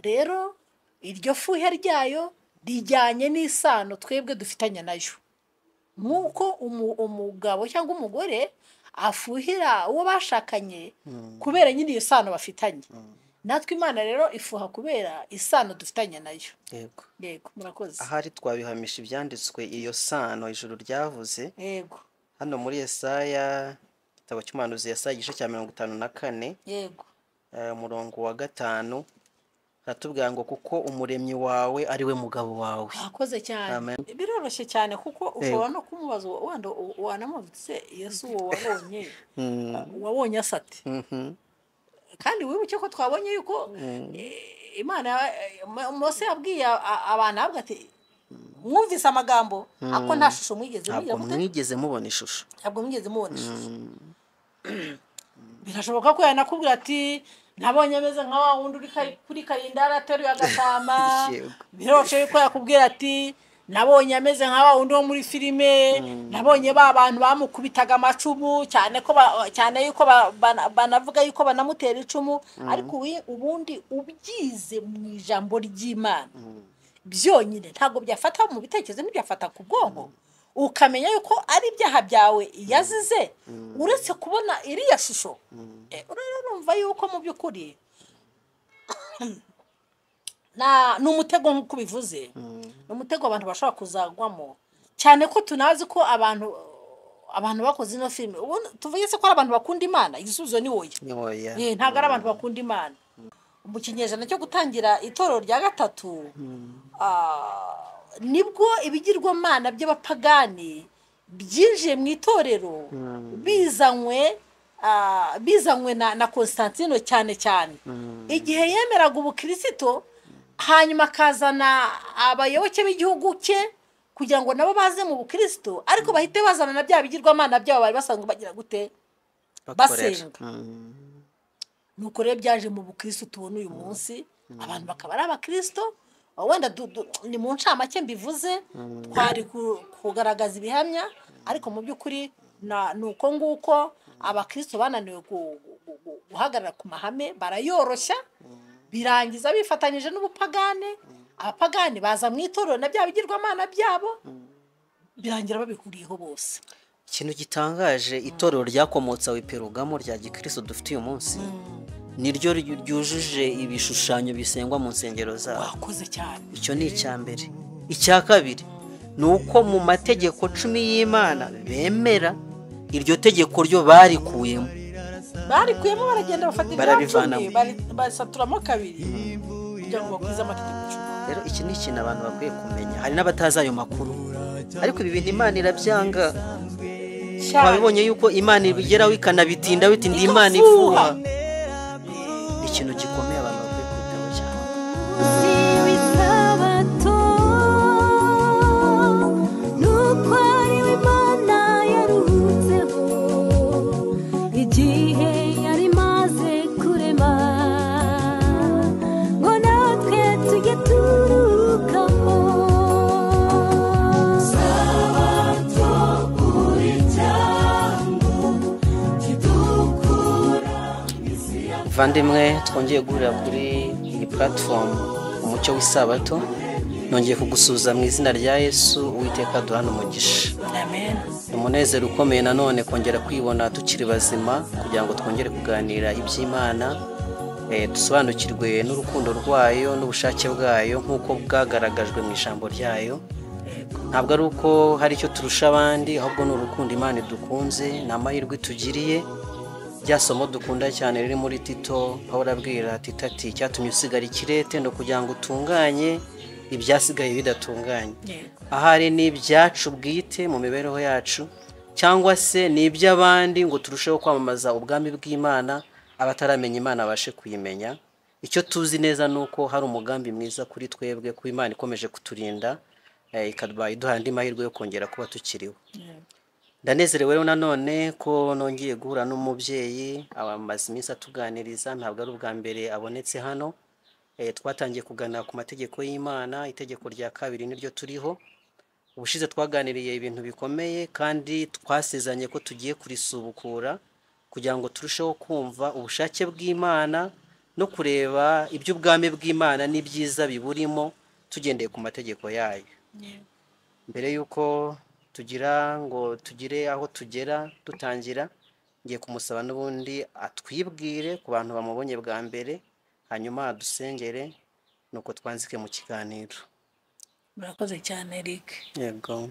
Rero iryo fuhe ryayo rijyanye n'isano twebwe dufitanye nayo, nk'uko umugabo cyangwa umugore afuhira uwo bashakanye kubera nyine iyo sano bafitanye. Natwe Imana rero ifuha kubera isano dufitanye nayo. Yego. Yego, murakoze. Ahari twabihamisha ibyanditswe, iyo sano ijuru ryavuze. Yego. Hano muri Yesaya, igitabo cy'umuhanuzi Yesaya, igice cya 54. Yego. Umurongo wa 5 haratubwira ngo kuko umuremyi wawe ari we mugabo wawe. Akoze cyane. Biroroshye cyane kuko ushobora no kumubaza wenda wanamubitse Yesu uwo wabonye wabonye asate. Kandi wibuke ko twabonye yuko Imana Mose yabwiye abantu avuga ati mwumvise amagambo ako nta shusho mwigeze mwigeze mubona ishusho. Ntabwo mwigeze mubona ishusho. Birashoboka ko yanakubwira ati nabonye ameze nka wa wundi uri kuri karindara ateruye agatama. Biroroshye ko yakubwira ati nabonye ameze nka wa wundi wo muri filime, nabonye ba bantu bamukubitaga amacumu, cyane ko cyane yuko banavuga yuko banamutera icumu. Ariko ubundi ubyize mu ijambo ry'Imana byonyine ntabwo byafata mu bitekerezo, ntibyafata ku bwonko, ukamenya yuko ari ibyaha byawe yazize, uretse kubona iriya shusho. Urumva yuko mu by'ukuri ni umutego nk'uko bivuze, ni umutego abantu bashobora kuzagwamo, cyane ko tunazi ko abantu bakoze ino filime. Tuvuge se ko ari abantu bakunda Imana? Igisubizo ni oya. Ntabwo ari abantu bakunda Imana. Mu kinyejana cyo gutangira itorero rya gatatu, nibwo ibigirwamana by'abapagani byinjiye mu itorero, bizanywe na Constantino cyane cyane igihe yemeraga ubukirisito, hanyuma akazana abayoboke b'igihugu cye kugira ngo nabo baze mu bukirisito, ariko bahite bazana na bya bigirwamana byabo bari basanzwe bagira gute basenga. Nuko rero byaje mu bukirisito tubona uyu munsi, abantu bakaba ari abakirisito. Wenda ni mu ncamake mbivuze, twari kugaragaza ibihamya, ariko mu by'ukuri ni uko nguko abakirisito bananiwe guhagarara ku mahame, barayoroshya, birangiza bifatanyije n'ubupagane. Abapagane baza mu itorero na bya bigirwamana byabo, birangira babihuriyeho bose. Ikintu gitangaje, itorero ryakomotse aho i Perugamo rya gikristo dufite uyu munsi, niryo ryujuje ibishushanyo bisengwa mu nsengero zabo. Wakoze cyane. Icyo ni icya mbere. Icya kabiri ni uko mu mategeko 10 y'Imana bemera iryo tegeko ryo barikuyemo. Barikuyemo baragenda bafata ibya 10 basaturamo kabiri kugira ngo bakwize amategeko 10. Rero iki ni ikintu abantu bakwiye kumenya. Hari n'abatazi ayo makuru, ariko ibi bintu Imana irabyanga. Twabibonye yuko Imana ibigeraho ikanabitinda, bitinda Imana ifuha. Ikintu gikomeye abantu bakwiye kwitaho cyane. Igihe yari maze kurema ngo natwe tujye turukamo. Sabato uri cyangwa kidukura. Muvandimwe, twongeye guhurira kuri iyi platform Umucyo w'Isabato. Nongeye kugusuza mu izina rya Yesu. Uwiteka aduhane umugisha. Amen. Umunezero ukomeye nanone kongera kwibona tukiri bazima, kugira ngo twongere kuganira iby'Imana, dusobanukirwe n'urukundo rwayo n'ubushake bwayo nk'uko bwagaragajwe mu ijambo ryayo. Ntabwo ari uko hari icyo turusha abandi, ahubwo ni urukundo Imana idukunze, ni amahirwe itugiriye. Rya somo dukunda cyane riri muri Tito, Pawulo abwira Tito ati icyatumye usigara i Kirete no kugira ngo utunganye ibyasigaye bidatunganye. Ahari ni ibyacu bwite mu mibereho yacu, cyangwa se ni iby'abandi ngo turusheho kwamamaza ubwami bw'Imana, abataramenya Imana abashe kuyimenya. Icyo tuzi neza ni uko hari umugambi mwiza kuri twebwe, ku Imana ikomeje kuturinda, ikaduha iduha andi mahirwe yo kongera kuba tukiriho. Ndanezerewe rero nanone ko nongeye guhura n'umubyeyi amaze iminsi atuganiriza, ntabwo ari ubwa mbere abonetse hano. Twatangiye kuganira ku mategeko y'Imana, itegeko rya kabiri niryo turiho. Ubushize twaganiriye ibintu bikomeye kandi twasezeranye ko tugiye kurisubukura kugira ngo turusheho kumva ubushake bw'Imana no kureba iby'ubwami bw'Imana n'ibyiza biburimo tugendeye ku mategeko yayo. Mbere y'uko tugira ngo tugire aho tugera dutangira, ngiye kumusaba n'ubundi atwibwire ku bantu bamubonye bwa mbere, hanyuma adusengere, nuko twanzike mu kiganiro. Murakoze cyane Eric. Yego.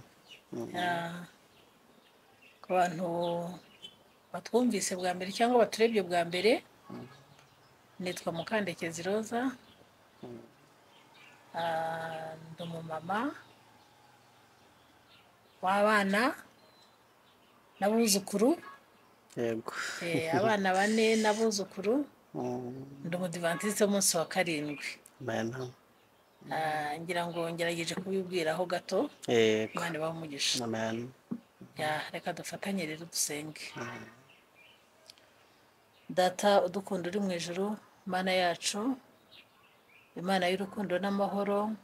Ku bantu batwumvise bwa mbere cyangwa baturebye bwa mbere, nitwa Mukandekezi Roza. Ndi umumama w'abana n'abuzukuru. Yego. Abana 4 n'abuzukuru. Ndi umudivantiste w'umunsi wa 7. Amen. Ngira ngo ngerageje kubibwiraho gato. Yego. Imana ibahe umugisha. Amen. Reka dufatanye rero dusenge. Data udukunda uri mu ijuru, Mana yacu, Imana y'urukundo n'amahoro,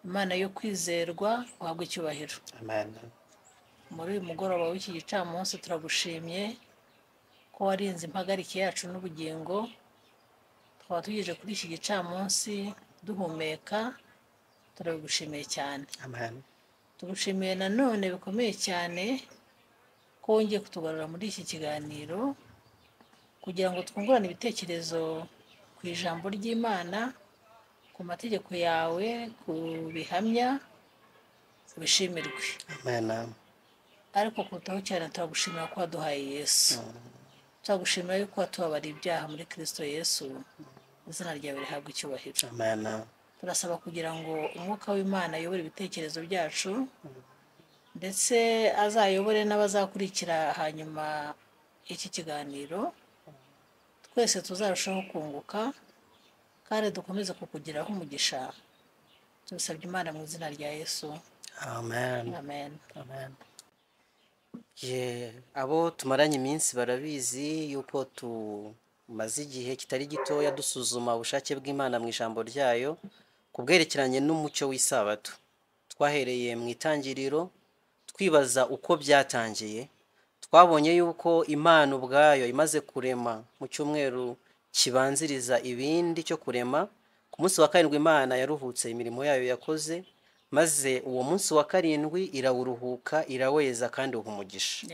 Imana yo kwizerwa, uhabwe icyubahiro. Amen. Muri uyu mugoroba w'iki gicamunsi turagushimye ko warinze impagarike yacu n'ubugingo, twaba tugejeje kuri iki gicamunsi duhumeka, turabigushimiye cyane. Amen. Tugushimiye nanone bikomeye cyane ko wongeye kutugarura muri iki kiganiro kugira ngo twungurane ibitekerezo ku ijambo ry'Imana, ku mategeko yawe, ku bihamya, ubishimirwe. Amen. Ariko kurutaho cyane turagushimira ko waduhaye Yesu. Turagushimira yuko watubabariye ibyaha muri Kristo Yesu, izina ryawe rihabwe icyubahiro. Amen. Turasaba kugira ngo umwuka w'Imana ayobore ibitekerezo byacu, ndetse azayobore n'abazakurikira hanyuma iki kiganiro, twese tuzarushaho kunguka kandi dukomeze kukugiraho umugisha. Tubisabye Imana mu izina rya Yesu. Amen. Amen. Amen. Abo tumaranye iminsi barabizi yuko tumaze igihe kitari gitoya dusuzuma ubushake bw'Imana mu ijambo ryayo ku bwerekeranye n'umucyo w'isabato. Twahereye mu itangiriro twibaza uko byatangiye. Twabonye yuko Imana ubwayo imaze kurema mu cyumweru kibanziriza ibindi cyo kurema, ku munsi wa 7 Imana yaruhutse imirimo yayo yakoze, maze uwo munsi wa 7 irawuruhuka, iraweza kandi uha umugisha.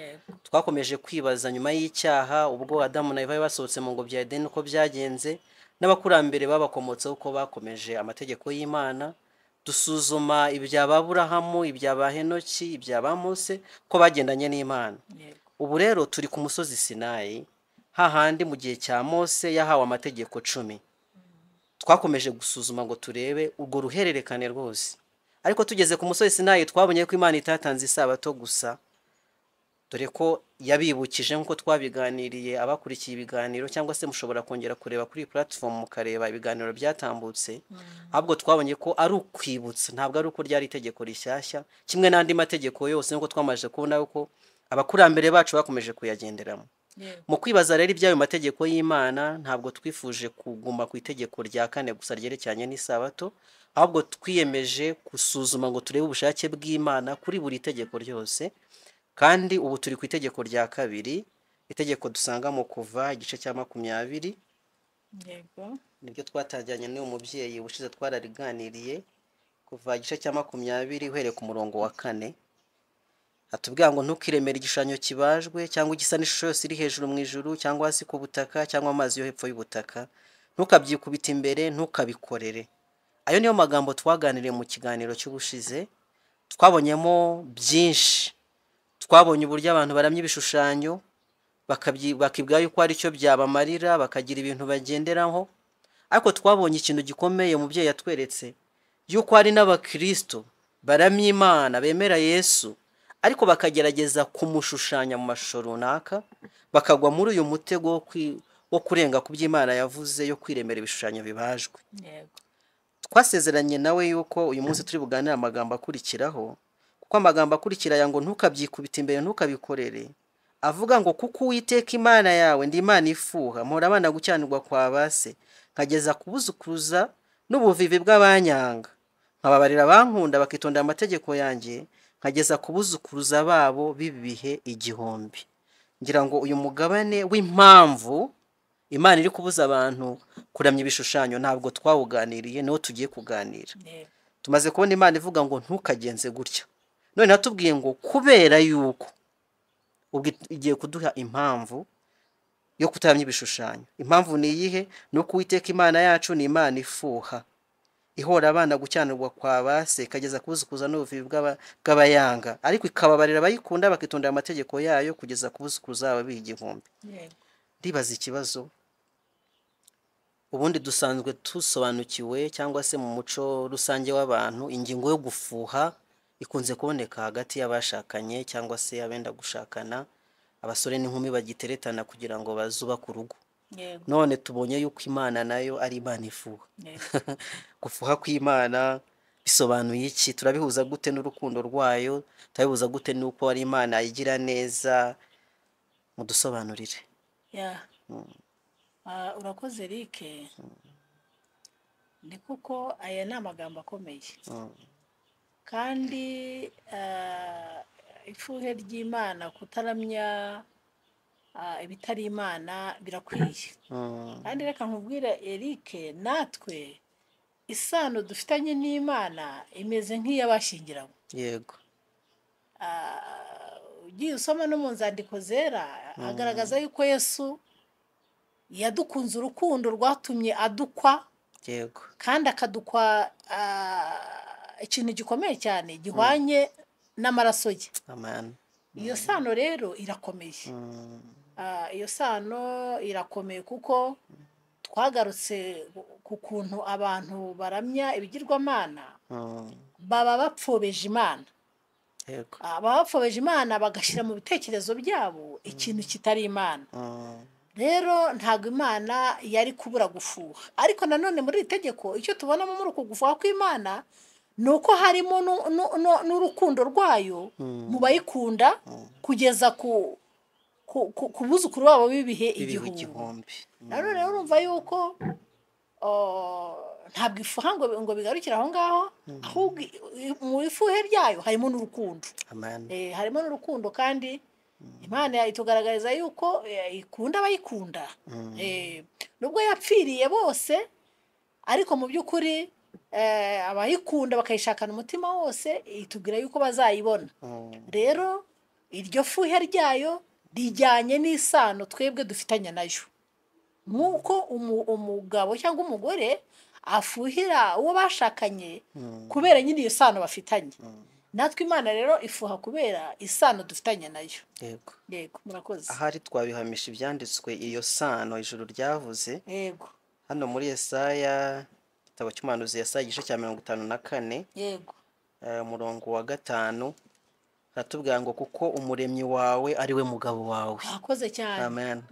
Twakomeje kwibaza nyuma y'icyaha ubwo Adamu na Eva basohotse mu ngobyi ya Edeni uko byagenze, n'abakurambere babakomotseho uko bakomeje amategeko y'Imana. Dusuzuma ibya Aburahamu, ibya ba Henoki, ibya ba Mose, ko bagendanye n'Imana. Ubu rero turi ku musozi Sinayi, hahandi mu gihe cya Mose yahawe amategeko 10. Twakomeje gusuzuma ngo turebe urwo ruhererekane rwose. Ariko tugeze ku musozi Sinayi twabonye ko Imana itatanze isabato gusa, dore ko yabibukije nk'uko twabiganiriye abakurikiye ibiganiro, cyangwa se mushobora kongera kureba kuri platform mukareba ibiganiro byatambutse. Ahubwo twabonye ko ari ukwibutsa, ntabwo ari uko ryari itegeko rishyashya kimwe n'andi mategeko yose, nk'uko twamaze kubona ko abakurambere bacu bakomeje kuyagenderamo. Mu kwibaza rero iby'ayo mategeko y'Imana, ntabwo twifuje kuguma ku itegeko rya 4 gusa ryerekeranye n'isabato, ahubwo twiyemeje gusuzuma ngo turebe ubushake bw'Imana kuri buri tegeko ryose. Kandi ubu turi ku itegeko rya 2, itegeko dusanga mu Kuva igice cya 20. Yego. Nibyo twatangiranye n'uyu mubyeyi ubushize twarariganiriye. Kuva igice cya 20 uhereye ku murongo wa 4, atubwira ngo ntukiremere igishushanyo kibajwe cyangwa igisa n'ishusho yose iri hejuru mu ijuru cyangwa hasi ku butaka cyangwa amazi yo hepfo y'ubutaka, ntukabyikubita imbere, ntukabikorere. Ayo niyo magambo twaganiriye mu kiganiro cy'ubushize. Twabonyemo byinshi. Twabonye uburyo abantu baramya ibishushanyo bakibwira yuko ari cyo byabamarira, bakagira ibintu bagenderaho. Ariko twabonye ikintu gikomeye umubyeyi yatweretse, yuko hari n'abakristo baramya Imana, bemera Yesu, ariko bakagerageza kumushushanya mu mashusho runaka, bakagwa muri uyu mutego wo kurenga ku by'Imana yavuze yo kwiremera ibishushanyo bibajwe. Twasezeranye nawe yuko uyu munsi turi buganire amagambo akurikiraho, kuko amagambo akurikira aya ngo ntukabyikubita imbere, ntukabikorere, avuga ngo kuko Uwiteka Imana yawe ndi Imana ifuha, mpora abana gucyanirwa kwa base, nkageza kubuzukuruza n'ubuvivi bw'abanyanga, nkababarira abankunda bakitondera amategeko yanjye, nkageza kubuzukuruza babo b'ibihe 1000. Ngira ngo uyu mugabane w'impamvu Imana iri kubuza abantu kuramya ibishushanyo ntabwo twawuganiriye, niwo tugiye kuganira. Tumaze kubona Imana ivuga ngo ntukagenze gutya, none natubwiye ngo kubera yuko ubwo igiye kuduha impamvu yo kutaramya ibishushanyo. Impamvu ni iyihe? Ni uko Uwiteka Imana yacu ni Imana ifuha, ihora abana gucyanirwa kwa ba se ikageza kubuzukuza n'ubuvivi bw'abayanga, ariko ikababarira abayikunda bakitondera amategeko yayo kugeza kubuzukuza ababiha 1000. Ndibaza ikibazo, ubundi dusanzwe dusobanukiwe cyangwa se mu muco rusange w'abantu, ingingo yo gufuha ikunze kuboneka hagati y'abashakanye cyangwa se abenda gushakana, abasore n'inkumi bagiteretana kugira ngo bazubake urugo. None tubonye yuko Imana nayo ari Imana ifuha. Gufuha kw'Imana bisobanuye iki? Turabihuza gute n'urukundo rwayo? Turabihuza gute n'uko ari Imana igira neza? Mudusobanurire. Urakoze Eric. Ni kuko aya ni amagambo akomeye, kandi ifuhe ry'Imana kutaramya ibitari Imana birakwiye. Kandi reka nkubwire Eric, natwe isano dufitanye n'Imana imeze nk'iy'abashyingiranywe. Ugiye usoma no mu nzandiko zera agaragaza yuko Yesu yadukunze urukundo rwatumye adukwa. Kandi akadukwa ikintu gikomeye cyane gihwanye n'amaraso ye. Amen. Iyo sano rero irakomeye. Iyo sano irakomeye kuko twagarutse ku kuntu abantu baramya ibigirwamana baba bapfobeje Imana. Baba bapfobeje Imana bagashyira mu bitekerezo byabo ikintu kitari Imana. Rero ntabwo Imana yari kubura gufuha. Ariko nanone muri iri tegeko icyo tubonamo muri uku gufuha kw'Imana ni uko harimo n'urukundo rwayo mu bayikunda kugeza ku buzukuru babo b'ibihe igihumbi. Nanone rero urumva yuko ntabwo ifuha ngo bigarukire aho ngaho, ahubwo mu ifuhe ryayo harimo n'urukundo. Harimo n'urukundo, kandi Imana itugaragariza yuko ikunda abayikunda. Nubwo yapfiriye bose, ariko mu by'ukuri abayikunda bakayishakana umutima wose, itubwira yuko bazayibona. Rero iryo fuhe ryayo rijyanye n'isano twebwe dufitanye nayo. Nk'uko umugabo cyangwa umugore afuhira uwo bashakanye kubera nyine iyo sano bafitanye. Natwe Imana rero ifuha kubera isano dufitanye nayo. Yego, murakoze. Ahari twabihamisha ibyanditswe iyo sano ijuru ryavuze. Yego. Hano muri Yesaya, igitabo cy'umuhanuzi Yesaya igice cya 54. Yego. Umurongo wa 5 haratubwira ngo kuko umuremyi wawe ari we mugabo wawe. Akoze cyane. Amen.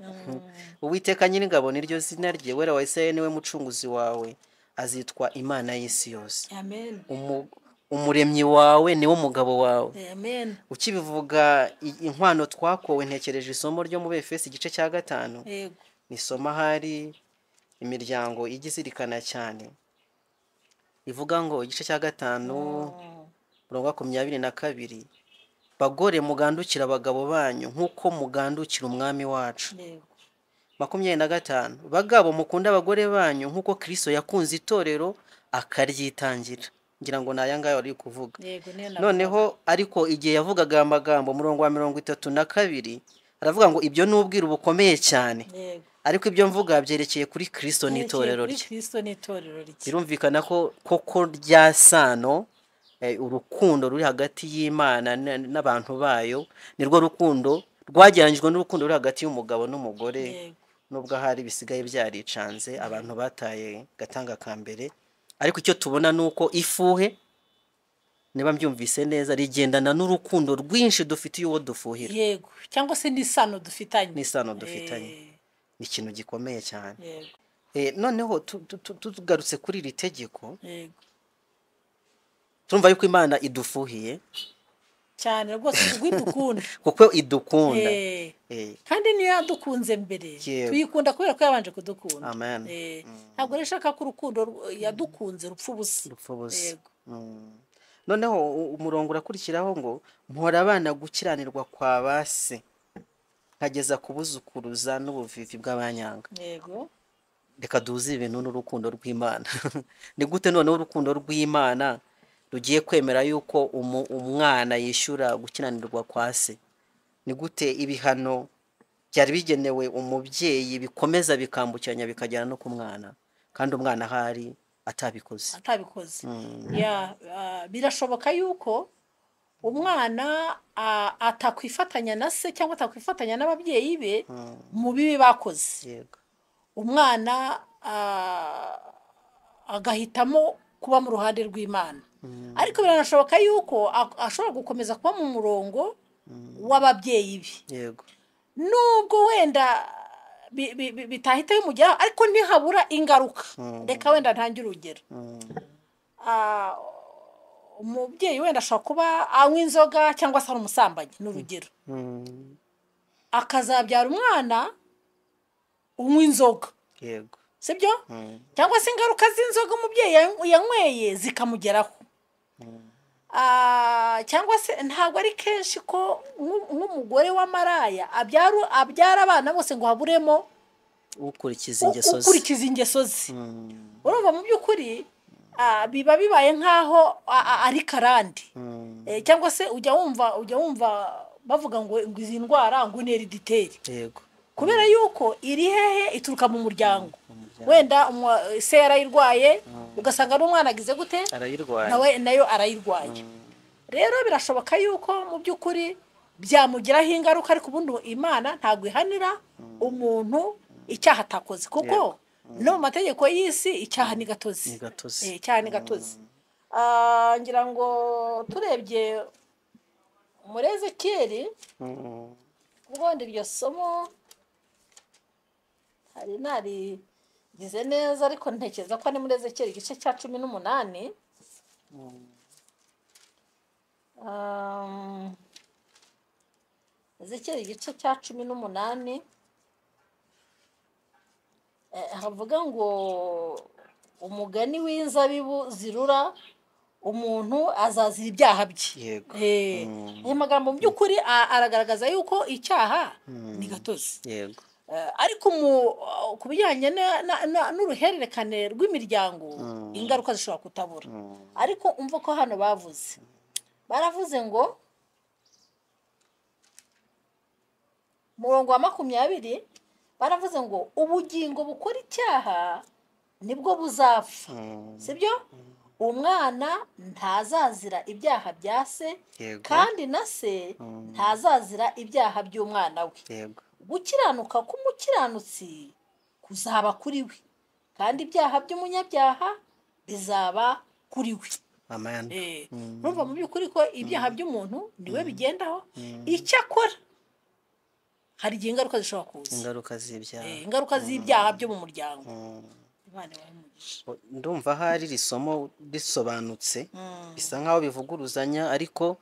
Uwiteka Nyiringabo niryo zina rye, Wera wa Isirayeli niwe mucunguzi wawe, azitwa Imana y'isi yose. Amen. Umuremyi wawe niwe mugabo wawe. Amen. Ukibivuga inkwano twakowe, ntekereje isomo ryo mu Befesi igice cya 5. Yego. Nisoma hari imiryango igizirikana cyane. Ivuga ngo igice cya 5 umurongo wa 22, bagore mugandukira abagabo banyu nkuko mugandukira umwami wacu. 25, bagabo mukunda abagore banyu nkuko Kristo yakunze itorero akaryitangira. Ngira ngo naya ngayo ari kuvuga. Noneho ariko igihe yavugaga amagambo umurongo wa 32 aravuga ngo ibyo nubwira ubukomeye cyane. Ariko ibyo mvuga byerekeye kuri Kristo n'itorero rye. Birumvikana ko koko rya sano, urukundo ruri hagati y'Imana n'abantu bayo nirwo rukundo rwagereranyijwe n'urukundo ruri hagati y'umugabo n'umugore. Nubwo ahari bisigaye byaricanze, abantu bataye gatanga ka mbere, ariko icyo tubona nuko ifuhe, niba mbyumvise neza, rigendana n'urukundo rwinshi dufitiye uwo dufuhira. Yego, cyangwa se n'isano dufitanye. N'isano dufitanye. Ni ikintu gikomeye cyane. Noneho tugarutse kuri iri tegeko. Yego. Turumva yuko Imana idufuhiye cyane rwose kuko idukunda. Kuko idukunda. Kandi niyo yadukunze mbere. Tuyikunda kubera ko yabanje kudukunda. Amen. Ntabwo rero ishaka ko urukundo yadukunze rupfa ubusa. Rupfa ubusa. Noneho umurongo urakurikiraho ngo mpora abana gukiranirwa kwa base Nkageza kubuzukuruza n'ubuvivi bw'abanyanga. Yego. Reka duhuze ibintu n'urukundo rw'Imana. Ni gute noneho urukundo rw'Imana rugiye kwemera yuko umwana yishyura gukiranirwa kwa se? Ni gute ibihano byari bigenewe umubyeyi bikomeza bikambukiranya bikagera no ku mwana, kandi umwana ahari atabikoze? Atabikoze. Ya, birashoboka yuko umwana atakwifatanya na se cyangwa atakwifatanya n'ababyeyi be mu bibi bakoze. Yego. Umwana agahitamo kuba mu ruhande rw'Imana, ariko biranashoboka yuko ashobora gukomeza kuba mu murongo w'ababyeyi be. Yego. Nubwo wenda bitahita bimugeraho, ariko ntihabura ingaruka. Reka wenda ntange urugero. Umubyeyi wenda ashobora kuba anywa inzoga cyangwa se ari umusambanyi, ni urugero, akazabyara umwana unywa inzoga. Yego. Sibyo? Cyangwa se ingaruka z'inzoga umubyeyi yanyweye zikamugeraho. Cyangwa se ntabwo ari kenshi ko nk'umugore w'amaraya abyara abana bose ngo haburemo ukurikiza ingeso ze. Ukurikiza ingeso ze. Urumva mu by'ukuri biba bibaye nk'aho ari karande. Cyangwa se ujya wumva bavuga ngo izi ndwara ngo ni herediteri. Yego. Kubera yuko iri hehe ituruka mu muryango. Wenda se yarayirwaye, ugasanga n'umwana agize gute? Arayirwaye. Nawe nayo arayirwaye. Rero birashoboka yuko mu by'ukuri byamugiraho ingaruka, ariko ubundi Imana ntabwo ihanira umuntu icyaha atakoze, kuko no mu mategeko y'isi icyaha ni gatozi. Ni gatozi. Icyaha ni gatozi. Ngira ngo turebye muri Ezekiyeli, ubundi iryo somo hari narigize neza, ariko ntekereza ko ari muri Ezekiyeli igice cya 18. Ezekiyeli igice cya 18 havuga ngo umugani w'inzabibu zirura umuntu azazira ibyaha bye. Yego. Aya magambo mu by'ukuri aragaragaza yuko icyaha ni gatozi. Yego. Ariko ku bijyanye n'uruhererekane rw'imiryango, ingaruka zishobora kutabura. Ariko umva ko hano baravuze ngo murongo wa 20 baravuze ngo ubugingo bukora icyaha nibwo buzapfa. Sibyo? Umwana ntazazira ibyaha bya se, kandi na se ntazazira ibyaha by'umwana we. Yego. Gukiranuka k'umukiranutsi kuzaba kuri we, kandi ibyaha by'umunyabyaha bizaba kuri we. Amen. Urumva mu by'ukuri ko ibyaha by'umuntu niwe bigendaho. Icyakora hari igihe ingaruka zishobora kuza. Ingaruka z'ibyaha. Ingaruka z'ibyaha byo mu muryango. Imana ibahe umugisha. Ndumva hari iri somo risobanutse, bisa nkaho bivuguruzanya, ariko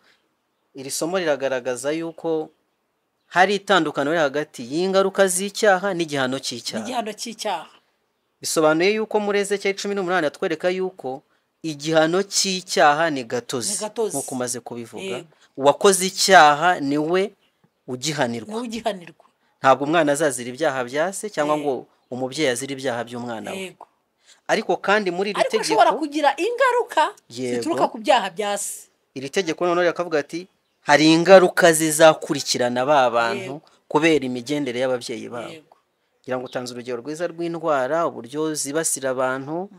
iri somo riragaragaza yuko hari itandukaniro riri hagati y'ingaruka z'icyaha n'igihano cy'icyaha. N'igihano cy'icyaha. Bisobanuye yuko muri Ezekiyeli 18 atwereka yuko igihano cy'icyaha ni gatozi, nk'uko umaze kubivuga. Uwakoze icyaha niwe ugihanirwa. Ntabwo umwana azazira ibyaha bya se cyangwa ngo umubyeyi azira ibyaha by'umwana we. Ariko kandi muri iri tegeko ashobora kugira ingaruka zituruka ku byaha bya se. Iri tegeko noneho rikavuga ati hari ingaruka zizakurikirana ba bantu kubera imigendere y'ababyeyi babo. Ngira ngo utanze urugero rwiza rw'indwara, uburyo zibasira abantu,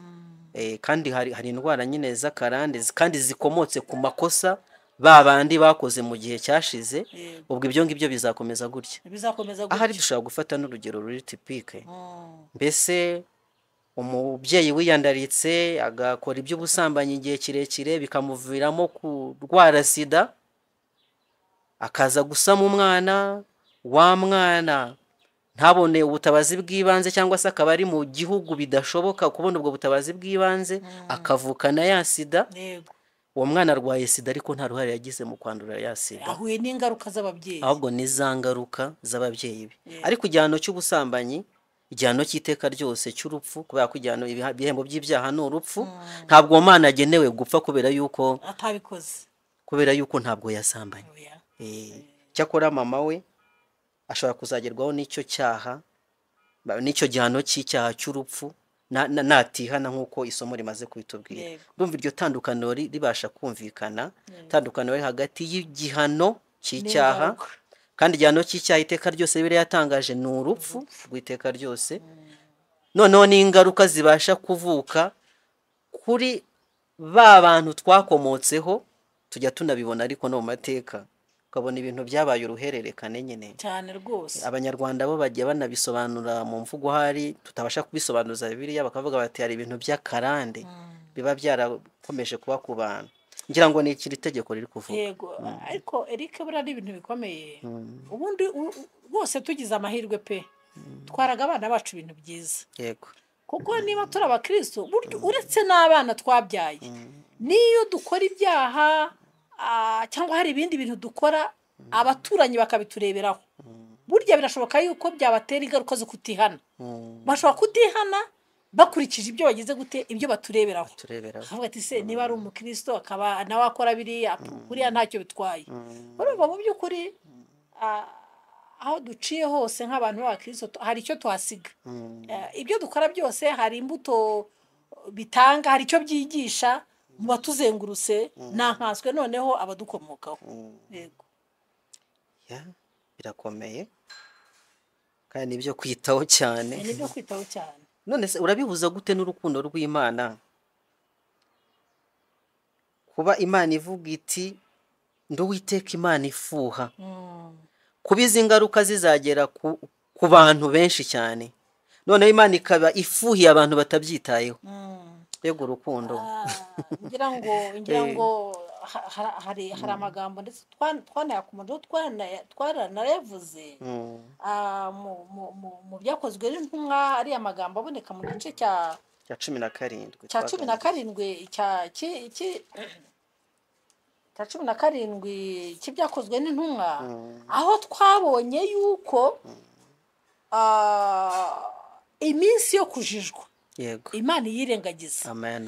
kandi hari indwara nyine z'akarande kandi zikomotse ku makosa ba bandi bakoze mu gihe cyashize. Ubwo ibyo ngibyo bizakomeza gutya. Ahari dushobora gufata n'urugero ruri tipike. Mbese umubyeyi wiyandaritse agakora iby'ubusambanyi igihe kirekire bikamuviramo kurwara sida, akaza gusama umwana, wa mwana ntabone ubutabazi bw'ibanze cyangwa se akaba ari mu gihugu bidashoboka kubona ubwo butabazi bw'ibanze, akavukana ya sida. Uwo mwana arwaye sida ariko nta ruhare yagize mu kwandura ya sida, ahuye n'ingaruka z'ababyeyi, ahubwo ni za ngaruka z'ababyeyi be. Ariko igihano cy'ubusambanyi, igihano cy'iteka ryose cy'urupfu, kubera ko igihano ibihembo by'ibyaha ni urupfu, ntabwo uwo mwana agenewe gupfa kubera yuko atabikoze, kubera yuko ntabwo yasambanye. Cyakora mama we ashobora kuzagerwaho n'icyo cyaha, n'icyo gihano cy'icyaha cy'urupfu natihana nk'uko isomo rimaze kubitubwira. Ndumva iryo tandukaniro ribasha kumvikana, itandukaniro riri hagati y'igihano cy'icyaha, N'ingaruka. kandi igihano cy'icyaha iteka ryose Bibiliya yatangaje ni urupfu rw'iteka ryose. Noneho n'ingaruka zibasha kuvuka kuri ba bantu twakomotseho, tujya tunabibona ariko no mu mateka, ukabona ibintu byabaye uruhererekane nyine. Cyane rwose. Abanyarwanda bo bagiye banabisobanura mu mvugo hari tutabasha kubisobanuza Bibiliya, bakavuga bati hari ibintu by'akarande biba byarakomeje kuba ku bantu. Ngira ngo ni ikiri tegeko riri kuvuga. Yego, ariko Eric, buriya ni ibintu bikomeye. Ubundi rwose tugize amahirwe pe, twaraga abana bacu ibintu byiza, kuko niba turi abakristo, burya uretse n'abana twabyaye, n'iyo dukora ibyaha cyangwa hari ibindi bintu dukora abaturanyi bakabitureberaho, burya birashoboka yuko byabatera ingaruka zo kutihana. Bashobora kutihana bakurikije ibyo bagize gute, ibyo batureberaho. Tureberaho. Akavuga ati se niba ari umukristo akaba nawe akora biriya, buriya ntacyo bitwaye. Urumva mu by'ukuri, aho duciye hose nk'abantu b'abakristo hari icyo tuhasiga. Ibyo dukora byose hari imbuto bitanga, hari icyo byigisha mu batuzengurutse, ntankaswe noneho abadukomokaho. Yego. Ya, birakomeye kandi ni ibyo kwitaho cyane. Ni ibyo kwitaho cyane. None se urabihuza gute n'urukundo rw'Imana, kuba Imana ivuga iti ndi Uwiteka Imana ifuha, kuba izi ngaruka zizagera ku bantu benshi cyane, noneho Imana ikaba ifuhiye abantu batabyitayeho? Mbega urukundo! Ngira ngo hari amagambo ndetse twanayakomojeho, twaranayavuze mu Byakozwe n'Intumwa, ariya magambo aboneka mu gice cya cya 17. Cya 17, cya 17 cy'Ibyakozwe n'Intumwa, aho twabonye yuko iminsi yo kujijwa Imana iyirengagiza, Amen.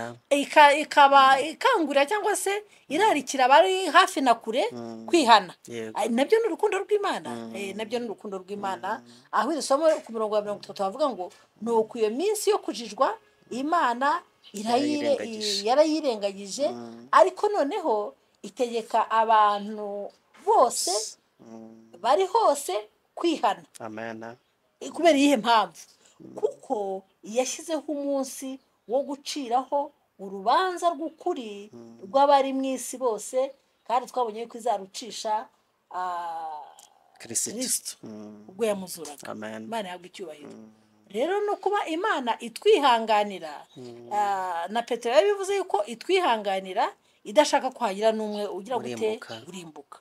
ikaba ikangurira cyangwa se irarikira abari hafi na kure kwihana. Nabyo ni urukundo rw'Imana. Nabyo ni urukundo rw'Imana, aho iri somo ku murongo wa 30 bavuga ngo nuko iyo minsi yo kujijwa Imana Yarayirengagije. yarayirengagije, ariko noneho itegeka abantu bose bari hose kwihana. Amen. Kubera iyihe mpamvu? Kuko yashyizeho umunsi wo guciraho urubanza rw'ukuri rw'abari mu isi bose, kandi twabonye yuko izarucisha Kristo. Kristo ubwo yamuzuraga. Amen. Imana ihabwa icyubahiro. Rero no kuba Imana itwihanganira, na Petero yabivuze yuko itwihanganira idashaka ko hagira n'umwe ugira gute? Urimbuka. Urimbuka.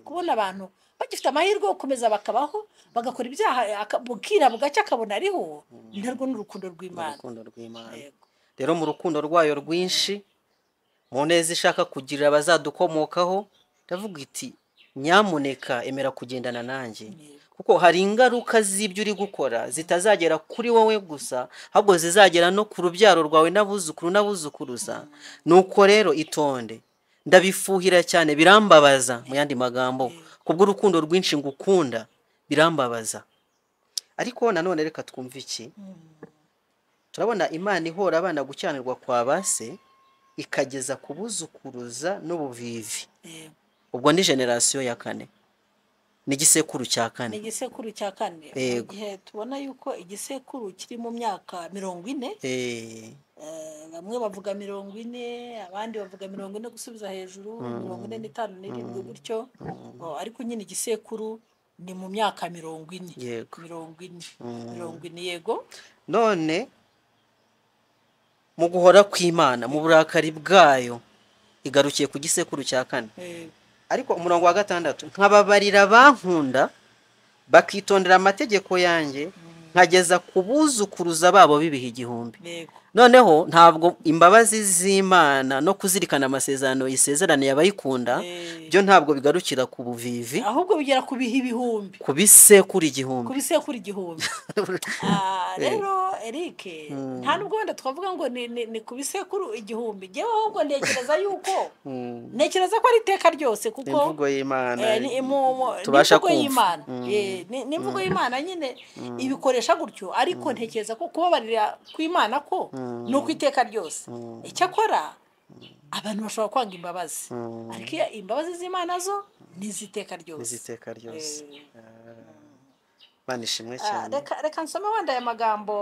Kubona abantu bagifite amahirwe yo gukomeza bakabaho, bagakora ibyaha, bukira bugacya akabona ariho, narwo ni urukundo rw'Imana. Urukundo rw'Imana. Yego. Rero mu rukundo rwayo rwinshi, mu neza ishaka kugirira abazadukomokaho, iravuga iti nyamuneka emera kugendana nanjye, kuko hari ingaruka z'ibyo uri gukora zitazagera kuri wowe gusa, ahubwo zizagera no ku rubyaro rwawe n'abuzukuru n'abuzukuruza. Nuko rero itonde, ndabifuhira cyane, birambabaza. Mu yandi magambo, kubw'urukundo rwinshi ngukunda, birambabaza. Ariko nanone reka twumve iki. Turabona Imana ihora abana gukiranirwa kwa ba se, ikageza ku buzukuruza n'ubuvivi. Ubwo ni generasiyo ya kane, ni igisekuru cya Ni kane. igisekuru cya kane. Mu gihe tubona yuko igisekuru kiri mu myaka 40, bamwe bavuga 40, abandi bavuga 40 gusubiza hejuru, 45, 7 gutyo. Ariko nyine igisekuru ni mu myaka 40. 40, 40, yego. None mu guhora kw'Imana, mu burakari bwayo, igarukiye ku gisekuru cya kane. Ariko umurongo wa 6, nkababarira bankunda bakitondera amategeko yanjye, nkageza ku buzukuruza babo b'ibihe 1000. Noneho ntabwo imbabazi z'Imana no kuzirikana amasezerano isezeraniye abayikunda, byo ntabwo bigarukira ku buvivi, ahubwo bigera ku bihe ibihumbi, ku bisekuru igihumbi, ku bisekuru igihumbi. Rero Eric, nta nubwo wenda twavuga ngo ni ku bisekuru igihumbi, njyewe ahubwo ntekereza yuko ntekereza ko ari iteka ryose, kuko imvugo y'Imana tubasha kumva, ni imvugo y'Imana nyine ibikoresha gutyo, ariko ntekereza ko kubabarira kw'Imana ko ni uko iteka ryose. Icyakora abantu bashobora kwanga imbabazi, ariko imbabazi z'Imana zo ni iz'iteka ryose. Iz'iteka ryose. Imana ishimwe cyane. Reka nsome wenda aya magambo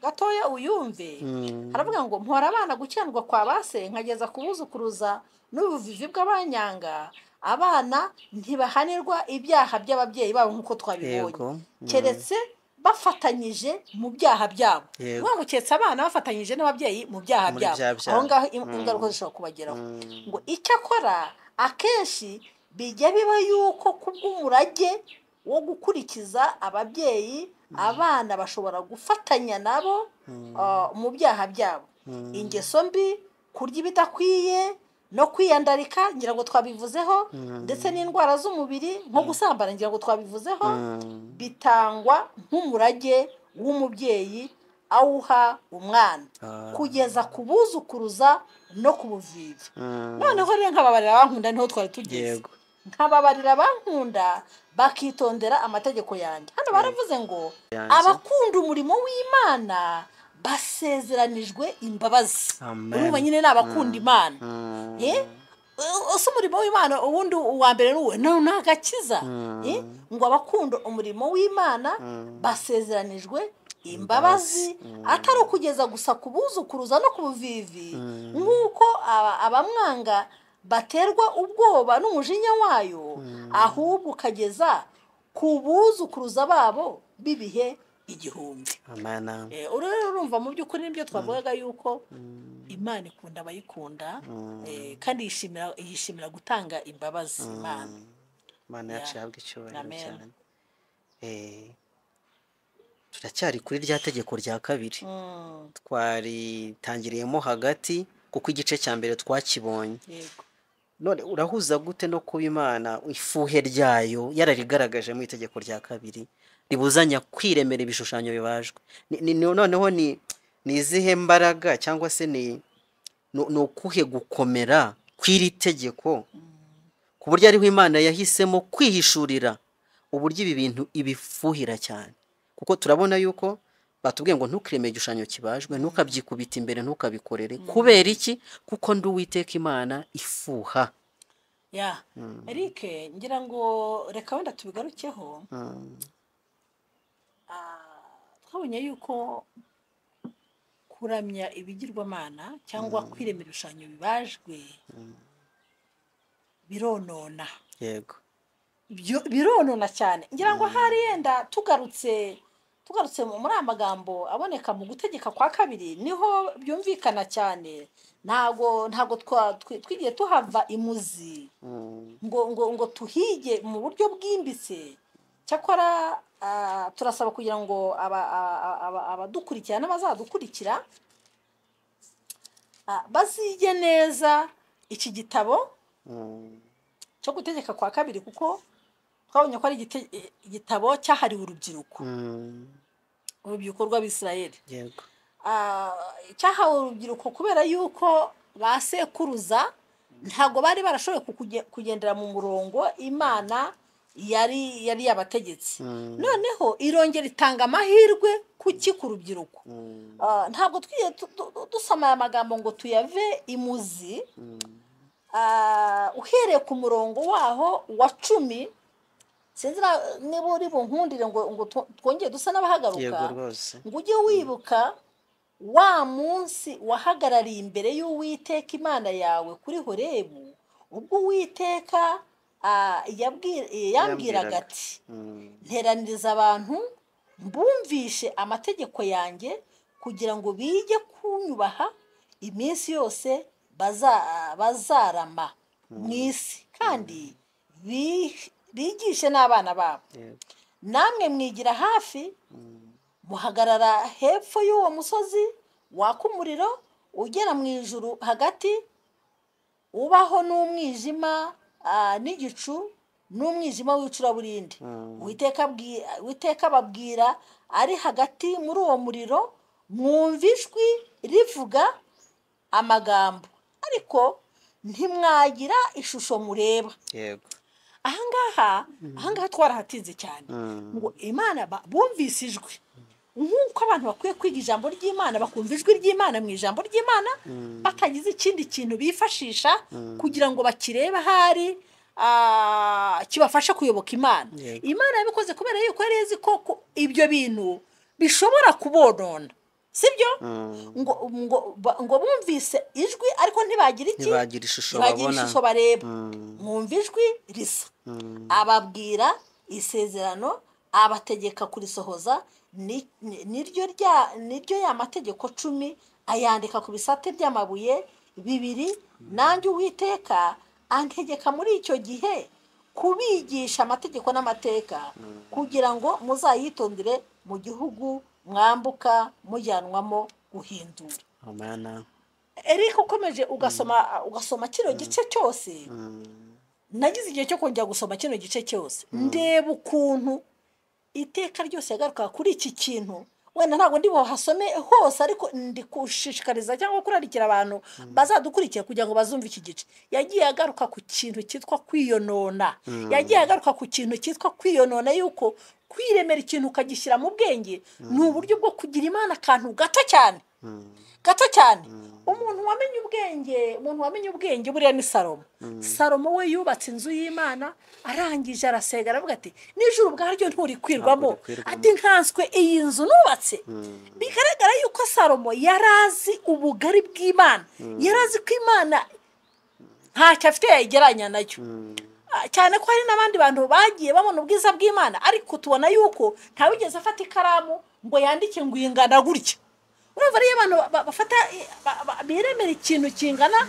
gatoya uyumve. Haravuga ngo mpora abana gukiranirwa kwa base, nkageza kubuzukuruza n'ubuvivi bw'abanyanga. Abana ntibahanirwa ibyaha by'ababyeyi babo nk'uko twabibonye, keretse bafatanyije mu byaha byabo. Ngo keretse abana bafatanyije n'ababyeyi mu byaha byabo, aho ngaho ingaruka zishobora kubageraho. Ngo icyakora akenshi bijya biba yuko kubw'umurage wo gukurikiza ababyeyi, abana bashobora gufatanya nabo mu byaha byabo. Ingeso mbi, kurya ibidakwiye no kwiyandarika, ngira ngo twabivuzeho, ndetse n'indwara z'umubiri nko gusambana, ngira ngo twabivuzeho, bitangwa nk'umurage w'umubyeyi awuha umwana kugeza ku buzukuruza no ku buvivi. Noneho rero nkababarira abankunda, niho twari tugeze. Nkababarira abankunda bakitondera amategeko yanjye. Hano baravuze ngo abakunda umurimo w'Imana basezeranijwe imbabazi. Urumva nyine ni abakunda Imana. Ese umurimo w'Imana ubundi uwa mbere ni agakiza. Ngo abakunda umurimo w'Imana basezeranijwe imbabazi, atari ukugeza gusa ku buzukuruza no ku buvivi, nk'uko abamwanga baterwa ubwoba n'umujinya wayo, ahubwo ukageza ku buzukuruza babo b'ibihe igihumbi. Rero urumva mu by'ukuri nibyo twavugaga yuko Imana ikunda abayikunda, kandi yishimira gutanga imbabazi. Imana yacu ihabwe icyubahiro cyane. Turacyari kuri rya tegeko rya kabiri twaritangiriyemo hagati, kuko igice cya mbere twakibonye. None urahuza gute no kuba Imana ifuhe ryayo yararigaragaje mu itegeko rya kabiri ribuzanya kwiremera ibishushanyo bibajwe? Noneho ni izihe mbaraga cyangwa se ni ukuhe gukomera kw'iri tegeko ku buryo ariho Imana yahisemo kwihishurira uburyo ibi bintu ibifuhira cyane? Kuko turabona yuko batubwiye ngo ntukireme igishushanyo kibajwe, ntukabyikubita imbere, ntukabikorere. Kubera iki? Kuko ndi Uwiteka Imana ifuha. Eric, ngira ngo reka wenda tubigarukeho. Twabonye yuko kuramya ibigirwamana cyangwa kwiremera ibishushanyo bibajwe bironona. Yego, bironona cyane. Ngira ngo hari yenda tugarutse muri aya magambo aboneka mu gutegeka kwa kabiri niho byumvikana cyane. Ntago twigiye tuhava imuzi ngo tuhige mu buryo bwimbitse. Cyakora turasaba kugira ngo abadukurikira n'abazadukurikira bazige neza iki gitabo cyo gutegeka kwa kabiri, kuko twabonye ko ari igitabo cyahariwe urubyiruko, urubyiruko rw'Abisirayeli. Cyahawe urubyiruko kubera yuko ba sekuruza ntabwo bari barashoboye kugendera mu murongo Imana yari yabategetse. Noneho irongera itanga amahirwe kuki ku rubyiruko. Ntabwo twiye dusoma aya magambo ngo tuyave imuzi. Uhereye ku murongo waho wa 10, sinzi niba uri bunkundire ngo twongere dusa n'abahagaruka, ngo ujye wibuka wa munsi wahagarariye imbere y'Uwiteka Imana yawe kuri Horebu, ubwo Uwiteka yambwiraga ati nteraniriza abantu mbumvishe amategeko yanjye kugira ngo bige kunyubaha iminsi yose bazarama mu isi, kandi bigishe n'abana babo. Namwe mwigira hafi muhagarara hepfo y'uwo musozi waka umuriro ugera mu ijuru hagati, ubaho n'umwijima n'igicu n'umwijima w'icuraburindi. Uwiteka ababwira ari hagati muri uwo muriro, mwumva ijwi rivuga amagambo, ariko ntimwagira ishusho mureba. Yego. Ahangaha twarahatinze cyane. Ngo Imana bumvise ijwi, nk'uko abantu bakwiye kwiga ijambo ry'Imana, bakumva ijwi ry'Imana mu ijambo ry'Imana, batagize ikindi kintu bifashisha kugira ngo bakirebe ahari kibafashe kuyoboka Imana. Imana yabikoze kubera yuko yari izi ko ibyo bintu bishobora kubonona, sibyo? Ngo bumvise ijwi ariko ntibagira iki? Ntibagira ishusho babona, ishusho bareba. Mwumva ijwi risa, ababwira isezerano, abategeka kurisohoza. Niryo ya mategeko 10 ayandika ku bisate by'amabuye 2. Nanjye Uwiteka antegeka muri icyo gihe kubigisha amategeko n'amateka, kugira ngo muzayitondere mu gihugu mwambuka mujyanwamo guhindura. Amen. Eric, ukomeje ugasoma kino gice cyose, nagize igihe cyo kongera gusoma kino gice cyose, ndeba ukuntu iteka ryose yagaruka kuri iki kintu. Wenda ntabwo ndi buhasome hose, ariko ndi kushishikariza cyangwa kurarikira abantu bazadukurikira kugira ngo bazumve iki gice. Yagiye agaruka ku kintu cyitwa kwiyonona. Yagiye agaruka ku kintu cyitwa kwiyonona, yuko kwiremera ikintu ukagishyira mu bwenge ni uburyo bwo kugira Imana akantu gato cyane, gato cyane. Umuntu wamenye ubwenge buriya ni Salomo. Salomo we yubatse inzu y'Imana, arangije arasega, aravuga ati nijoro ubwaryo nturikwirwamo, ati nkanswe iyi nzu nubatse. Bigaragara yuko Salomo yarazi ubugari bw'Imana, yarazi ko Imana ntacyo afite yayigeranya nayo, cyane ko hari n'abandi bantu bagiye babona ubwiza bw'Imana, ariko tubona yuko ntawigeze afata ikaramu ngo yandike ngo ingana gutya. Urumva rero abantu bafata biremera ikintu kingana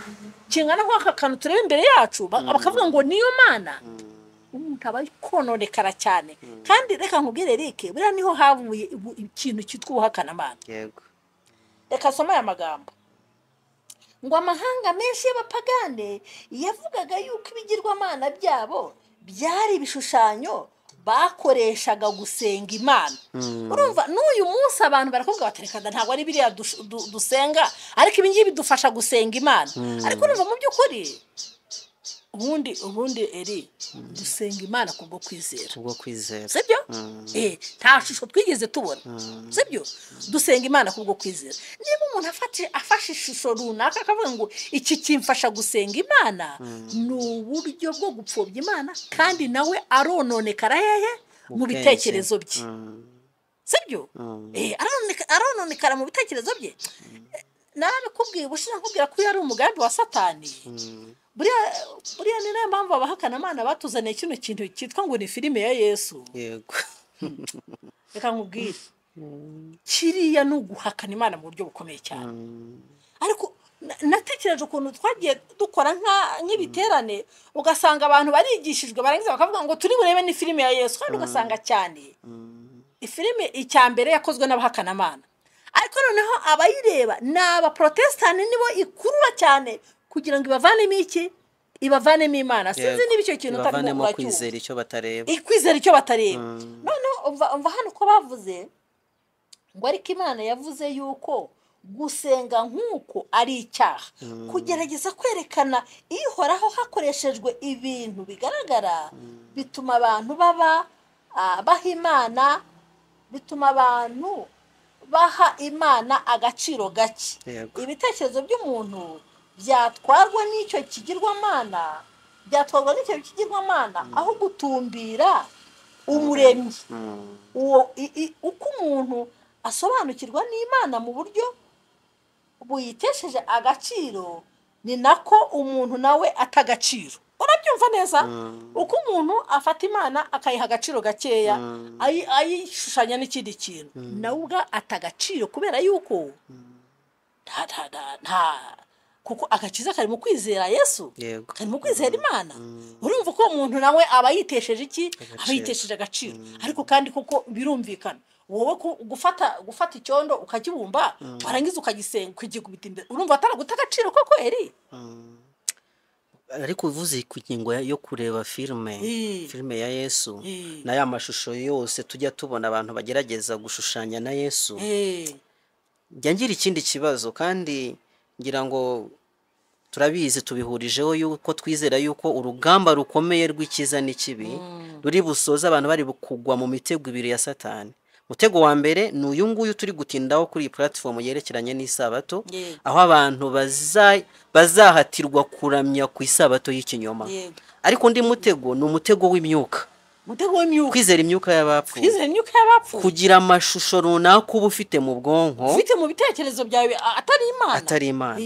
nk'aka kantu tureba imbere yacu, bakavuga ngo niyo Mana, umuntu aba kononekara cyane. Kandi reka nkubwire Eric, buriya niho havuye ikintu cyitwa ubuhakanamana. Yego. Reka soma aya magambo. Ngo amahanga menshi y'abapagane yavugaga yuko ibigirwamana byabo byari ibishushanyo bakoreshaga gusenga Imana. Urumva n'uyu munsi abantu barakubwira bati reka ntabwo ari biriya dusenga, ariko ibi ngibi bidufasha gusenga Imana. Ariko urumva mu by'ukuri ubundi eri dusenga Imana kubwo kwizera. Kubwo kwizera. Sibyo? Nta shusho twigeze tubona. Sibyo? Dusenga Imana kubwo kwizera. Niba umuntu afashe ishusho runaka akavuga ngo iki kimfasha gusenga Imana, ni uburyo bwo gupfobya Imana, kandi nawe arononekara hehe mu bitekerezo bye. Sibyo? Arononekara mu bitekerezo bye. Narabikubwiye ubushize nkubwira ko yari umugambi wa Satani. Buriya ni nayo mpamvu abahakanamana batuzaniye kino kintu cyitwa ngo ni filime ya Yesu. Yego. Reka nkubwire, kiriya ni uguhakana Imana mu buryo bukomeye cyane. Ariko natekereje ukuntu twagiye dukora nk'ibiterane, ugasanga abantu barigishijwe barangiza bakavuga ngo turi burebe ni filime ya Yesu, kandi ugasanga cyane ifilime icyambere yakozwe n'abahakanamana, ariko noneho abayireba ni abaprotestani nibo ikurura cyane kugira ngo ibavanemo iki? Ibavanemo Imana. Sinzi niba icyo kintu utarimo uracyumva. Kwizera icyo batareba. Ikwizera icyo batareba. Noneho umva hano ko bavuze ngo ariko Imana yavuze yuko gusenga nk'uko ari icyaha. Kugerageza kwerekana ihoraho hakoreshejwe ibintu bigaragara bituma abantu baba baha Imana, bituma abantu baha Imana agaciro gake. Ibitekerezo by'umuntu byatwarwa n'icyo kigirwamana, aho gutumbira umuremyi. Uwo uko umuntu asobanukirwa n'Imana mu buryo buyitesheje agaciro, ni nako umuntu nawe atagaciro. Urabyumva neza? Uko umuntu afata Imana akayiha agaciro gakeya, ayishushanya n'ikindi kintu, nawe ubwa atagaciro, kubera yuko nta kuko agakiza kari mu kwizera Yesu, kari mu kwizera Imana. Urumva ko umuntu nawe aba yitesheje iki? Aba yitesheje agaciro. Ariko kandi koko birumvikana, Wowe gufata icyondo ukakibumba warangiza ukagisenga ukagikubita imbere, urumva ataraguta agaciro koko eri? Ariko uvuze ku ngingo yo kureba filime, filime ya Yesu na ya mashusho yose tujya tubona abantu bagerageza gushushanya na Yesu, njya ngira ikindi kibazo, kandi ngira ngo turabizi, tubihurijeho yuko twizera yuko urugamba rukomeye rw'icyiza n'ikibi ruri busoze abantu bari kugwa mu mitego ibiri ya Satani. Umutego wa mbere ni uyu nguyu turi gutindaho kuri iyi platform yerekeranye n'isabato, aho abantu bazahatirwa kuramya ku isabato y'ikinyoma. Ariko undi mutego ni umutego w'imyuka. Umutego w'imyuka. Kwizera imyuka y'abapfuye. Kwizera imyuka y'abapfuye. Kugira amashusho runaka uba ufite mu bwonko, ufite mu bitekerezo byawe atari Imana. Atari Imana.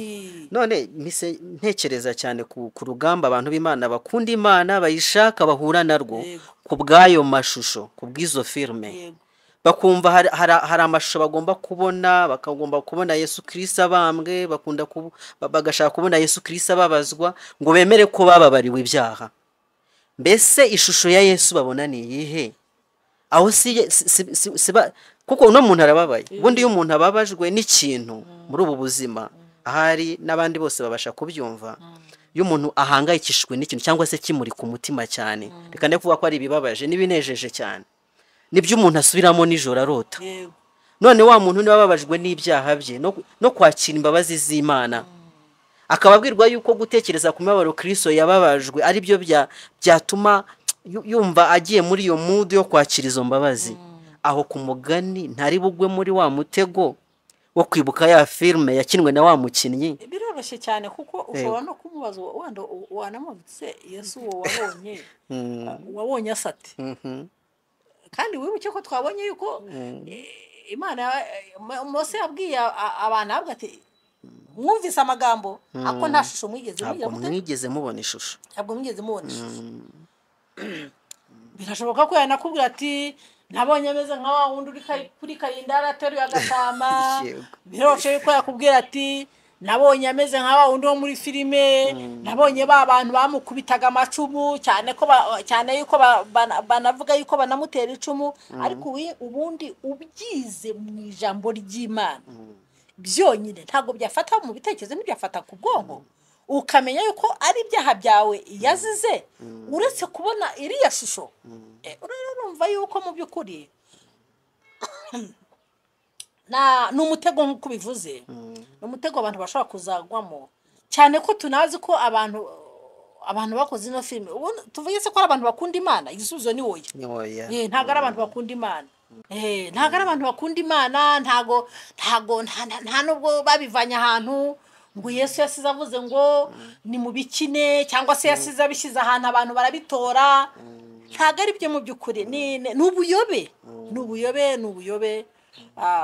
None mpise ntekereza cyane ku rugamba abantu b'Imana bakunda Imana bayishaka bahura narwo ku bw'ayo mashusho, ku bw'izo filime. Bakumva hari amashusho bagomba kubona, bakagomba kubona Yesu Kristo abambwe, bakunda bagashaka kubona Yesu Kristo ababazwa ngo bemere ko bababariwe ibyaha. Mbese ishusho ya Yesu babona ni iyihe? Aho si kuko uno muntu arababaye. Ubundi iyo umuntu ababajwe n'ikintu muri ubu buzima, ahari n'abandi bose babasha kubyumva, iyo umuntu ahangayikishijwe n'ikintu cyangwa se kimuri ku mutima cyane, reka ne kuvuga ko ari ibibabaje n'ibinejeje cyane, nibyo umuntu asubiramo nijoro arota. None wa muntu niba ababajwe n'ibyaha bye no kwakira imbabazi z'Imana, akababwirwa yuko gutekereza ku mibabaro Kristo yababajwe ari byo byatuma yumva agiye muri iyo mood yo kwakira izo mbabazi, aho ku mugani ntari bugwe muri wa mutego wo kwibuka ya filme yakinwe na wa mukinnyi. Biroroshye cyane kuko ushobora no kumubaza wenda wanamubitse Yesu uwo wabonye wabonye asate. Kandi wibuke ko twabonye yuko Imana Mose yabwiye abantu avuga ati mwumvise amagambo ako nta shusho mwigeze mwigeze mubona ishusho. Ntabwo mwigeze mubona ishusho. Birashoboka ko yanakubwira ati nabonye ameze nka wa wundi uri kuri Kayindara ateruye agatama. Biroshoboka ko yakubwira ati nabonye ameze nka wa wundi wo muri filime, nabonye ba bantu bamukubitaga amacumu, cyane ko cyane yuko banavuga yuko banamutera icumu. Ariko ubundi ubyize mu ijambo ry'Imana byonyine ntabwo byafata mu bitekerezo, ntibyafata ku bwonko, ukamenya yuko ari ibyaha byawe yazize, uretse kubona iriya shusho. Urumva yuko mu by'ukuri ni umutego nk'uko ubivuze, ni umutego abantu bashobora kuzagwamo, cyane ko tunazi ko abantu bakoze ino filime, tuvuge se ko ari abantu bakunda Imana, igisubizo ni oya. Ntabwo ari abantu bakunda Imana. Ntabwo ari abantu bakunda Imana, ntago nta nubwo babivanye ahantu ngo Yesu yasize avuze ngo ni mu bikine, cyangwa se yasize abishyize ahantu abantu barabitora. Ntabwo ari byo mu by'ukuri, ni ubuyobe, ni ubuyobe, ni ubuyobe.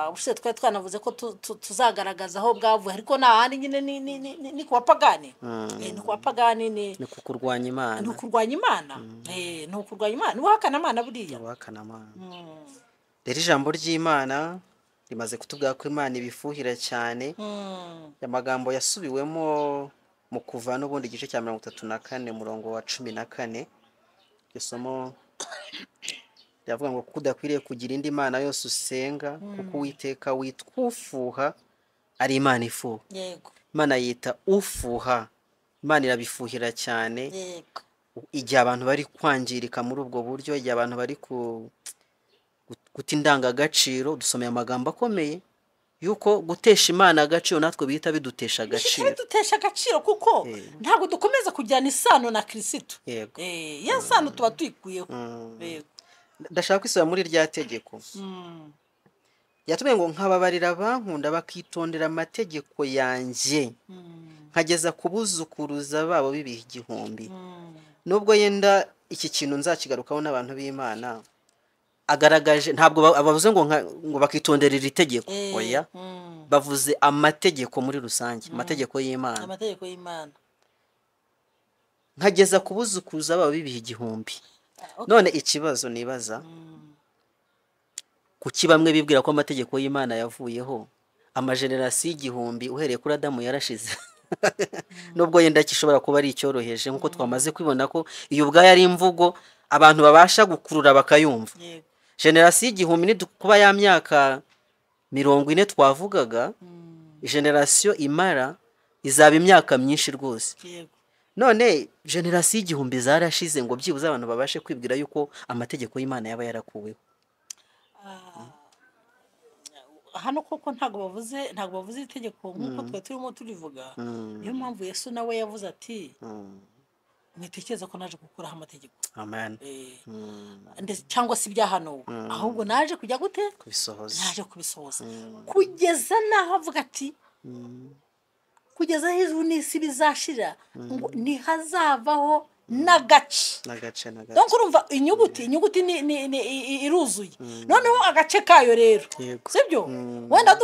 Ubushize twari twanavuze ko tuzagaragaza aho bwavuye, ariko nta handi nyine ni ku bapagani. Ni ku bapagani, ni kurwanya Imana, ni ukurwanya Imana, ni ukurwanya Imana, ni uguhakana Imana buriya. Rero ijambo ry'Imana rimaze kutubwira ko Imana ibifuhira cyane. Amagambo yasubiwemo mu Kuva n'ubundi igice cya 34 umurongo wa 14, isomo riravuga ngo kuko udakwiriye kugira indi mana yose usenga, kuko Uwiteka witwa ufuha ari Imana ifuha. Imana yita ufuha, Imana irabifuhira cyane. Igihe abantu bari kwangirika muri ubwo buryo, igihe abantu bari guta indangagaciro, dusomeye amagambo akomeye yuko gutesha Imana agaciro natwe bihita bidutesha agaciro. Bidutesha agaciro kuko ntabwo dukomeza kujyana isano na Kristo. Ya sano tuba tuyikuyeho. Ndashaka kwisubira muri rya tegeko. Yatubwiye ngo nkababarira abankunda bakitondera amategeko yanjye, nkageza kubuzukuruza babo bibiha 1000. Nubwo yenda iki kintu nzakigarukaho n'abantu b'Imana, agaragaje ntabwo bavuze ngo bakitondera iri tegeko, oya, bavuze amategeko muri rusange, amategeko y'Imana, amategeko y'Imana, nkageza kubuzukuruza babo bibiha 1000. None ikibazo nibaza, kuki bamwe bibwira ko amategeko y'Imana yavuyeho? Amagenerasiyo 1000 uhereye kuri Adamu yarashize. Nubwo yenda kishobora kuba ari icyoroheje nkuko twamaze kwibona ko iyo ubwayo ari imvugo abantu babasha gukurura bakayumva. Generasiyo 1000 kuba ya myaka 40 twavugaga, generasiyo imara izaba imyaka myinshi rwose. None generasiyo 1000 zarashize ngo byibuze abantu babashe kwibwira yuko amategeko y'Imana yaba yarakuweho. Hano koko ntabwo bavuze itegeko nk'uko twe turimo turivuga. Niyo mpamvu Yesu nawe yavuze ati mwitekereza ko naje gukuraho amategeko. Amen. Cyangwa se ibyahanuwe, ahubwo naje kujya gute? Kubisohoza. Naje kubisohoza. Kugeza naho avuga ati kugeza hejuru n'isi bizashira ngo ntihazavaho n'agace. N'agace. Donc urumva inyuguti ni iruzuye. Noneho agace kayo rero. Sibyo? Wenda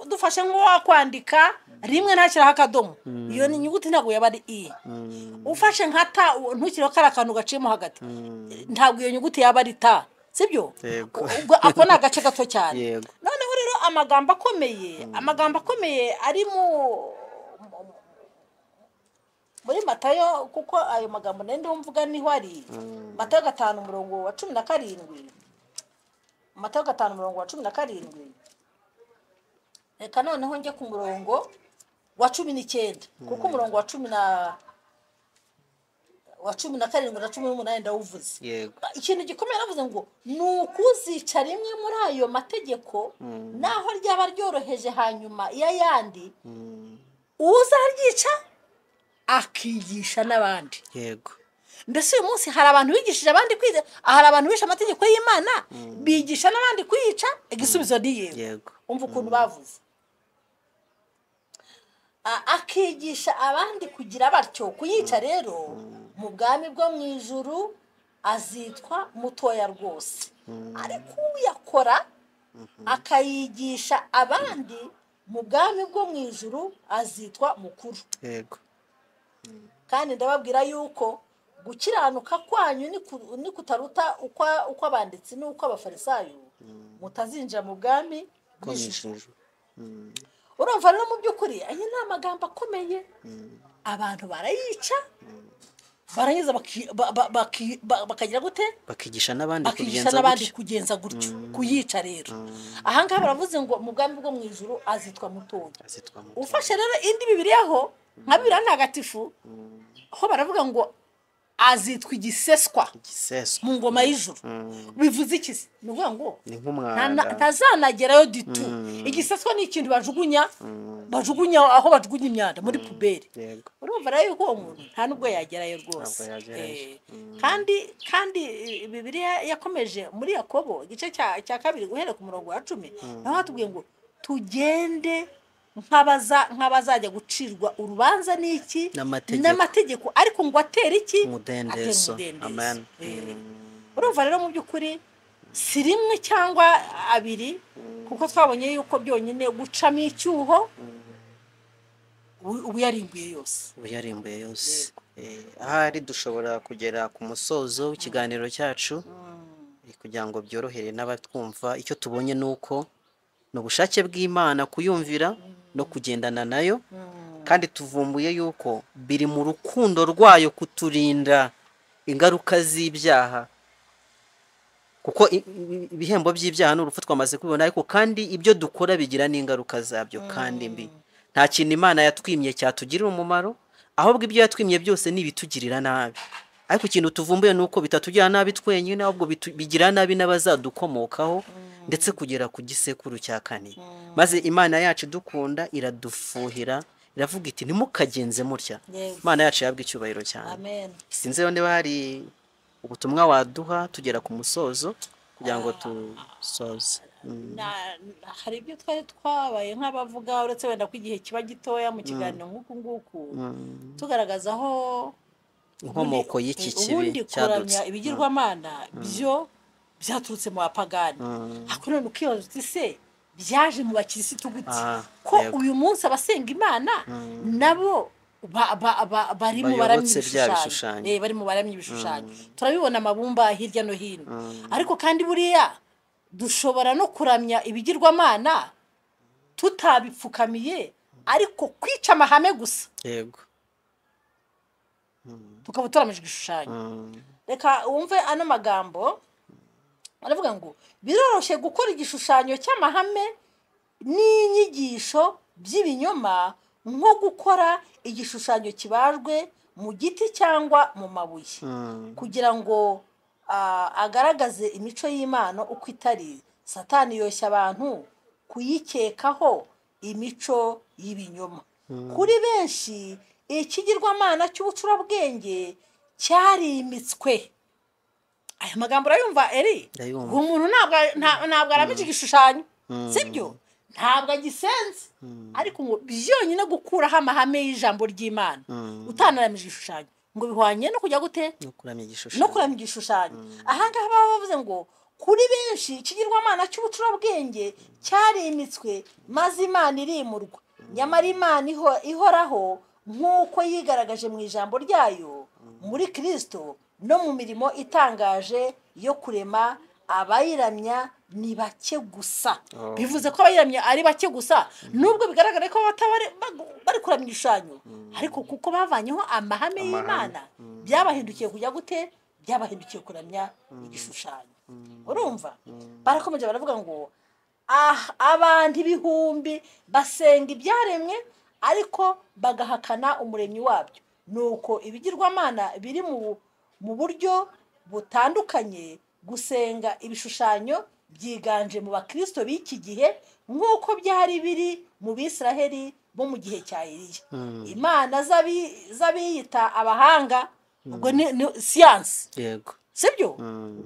dufashe nko wakwandika rimwe ntashyiraho akadomo. Iyo ni inyuguti ntabwo yaba ari i. Ufashe nka ta ntushyiraho kari akantu gaciyemo hagati. Ntabwo iyo nyuguti yaba ari ta. Sibyo? Ubwo ako ni agace gato cyane. Noneho rero amagambo akomeye ari muri Matayo, kuko ayo magambo nende mvuga niho ari Matayo 5:17. Matayo 5:17. Reka noneho njye ku murongo wa 19, kuko umurongo wa 17 na 18 ndawuvuze. Ikintu gikomeye navuze ngo ni ukuzica rimwe muri ayo mategeko naho ryaba ryoroheje hanyuma y'ayandi, uzaryica akigisha n'abandi. Yego. Mbese uyu munsi hari abantu bigishije abandi kwiga, hari abantu bishe amategeko y'Imana bigisha n'abandi kuyica, igisubizo ni yego. Umva ukuntu bavuze. Akigisha abandi kugira batyo kuyica rero mu bwami bwo mu ijuru azitwa mutoya rwose. Ariko uyakora akayigisha abandi mu bwami bwo mu ijuru azitwa mukuru. Yego. Kandi ndababwira yuko gukiranuka kwanyu ni kutaruta uko abanditsi n'uko abafarisayo, mutazinjira mu bwami bw'ijuru. Urumva rero mu by'ukuri aya ni amagambo akomeye. Abantu barayica, barangiza bakagira gute? Bakigisha n'abandi kugenza gutyo, kuyica rero. Aha ngaha baravuze ngo mu bwami bwo mu ijuru azitwa mutoya. Ufashe rero indi Bibiliya ho nka Bibiliya ntagatifu, aho baravuga ngo azitwa igiseswa mu ngoma y'ijuru. Bivuze iki se? Ni ukuvuga ngo ntazanagerayo ditu. Igiseswa ni ikintu bajugunya aho bajugunya imyanda muri puberi. Urumva rero yuko uwo muntu nta nubwo yagerayo rwose. Kandi Bibiliya yakomeje muri Yakobo igice cya 2 guhera ku murongo wa 10, naho hatubwiye ngo tugende nk'abazajya gucirwa urubanza n'iki? N'amategeko, ariko ngo atera iki? Umudendezo. Amen. Urumva rero mu by'ukuri si rimwe cyangwa abiri, kuko twabonye yuko byonyine gucamo icyuho ubu yarimbuye yose. Ahari dushobora kugera ku musozo w'ikiganiro cyacu kugira ngo byorohere n'abatwumva. Icyo tubonye nuko ni ubushake bw'Imana kuyumvira no kugendana nayo, kandi tuvumbuye yuko biri mu rukundo rwayo kuturinda ingaruka z'ibyaha, kuko ibihembo by'ibyaha n'urupfu twamaze kubibona, ariko kandi ibyo dukora bigira n'ingaruka zabyo kandi mbi. Nta kintu Imana yatwimye cyatugirira umumaro, ahubwo ibyo yatwimye byose ni ibitugirira nabi. Ariko ikintu tuvumbuye nuko bitatugirira nabi twenyine, ahubwo bigira nabi n'abazadukomokaho, ndetse kugera ku gisekuru cya 4. Maze Imana yacu dukunda iradufuhira, iravuga iti ntimukagenze mutya. Imana yacu yabwe icyubahiro cyane. Amen. Sinzi niba hari ubutumwa waduha tugera ku musozo kugira ngo tusoze. Hari ibyo twari twabaye nk'abavuga, uretse wenda ko igihe kiba gitoya mu kiganiro nk'uku nguku, tugaragaza aho inkomoko y'iki kibi cyadutse. Ibigirwamana byo byaturutse mu bapagani. Ariko none ukibaza uti se byaje mu bakirisitu gute? Ko uyu munsi abasenga Imana nabo bari mu baramya ibishushanyo. Bari mu baramya ibishushanyo. Turabibona amabumba hirya no hino. Ariko kandi buriya dushobora no kuramya ibigirwamana tutabipfukamiye, ariko kwica amahame gusa. Yego. Tukaba turamije igishushanyo. Reka wumve ano magambo Baravuga ngo biroroshye gukora igishushanyo cy'amahame n'inyigisho by'ibinyoma nko gukora igishushanyo kibajwe mu giti cyangwa mu mabuye, kugira ngo agaragaze imico y'Imana uko itari. Satani yoshya abantu kuyikekaho imico y'ibinyoma. Kuri benshi ikigirwamana cy'ubucurabwenge cyarimitswe. Aya magambo urayumva Eri? Ndayumva. Umuntu ntabwo aramije igishushanyo, sibyo? Ntabwo agisenze, ariko ngo byonyine gukuraho amahame y'ijambo ry'Imana utanaramije igishushanyo ngo bihwanye no kujya gute? No kuramya igishushanyo. No kuramya igishushanyo. Aha ngaha baba bavuze ngo kuri benshi ikigirwamana cy'ubucurabwenge cyarimitswe maze Imana irimurwa. Nyamara Imana ihoraho nk'uko yigaragaje mu ijambo ryayo muri Kristo no mu mirimo itangaje yo kurema, abayiramya ni bake gusa. Bivuze ko abayiramya ari bake gusa, nubwo bigaragara ko bari kuramya igishushanyo, ariko kuko bavanyeho amahame y'Imana byabahindukiye kujya gute? Byabahindukiye kuramya igishushanyo. Urumva? Barakomeje baravuga ngo abantu ibihumbi basenga ibyaremwe ariko bagahakana umuremyi wabyo. Nuko ibigirwamana biri mu buryo butandukanye gusenga ibishushanyo byiganje mu bakristo b'iki gihe nk'uko byari biri mu Bisiraheli bo mu gihe cya Eliya. Imana z'abiyita abahanga, ubwo ni siyansi. Yego. Sibyo?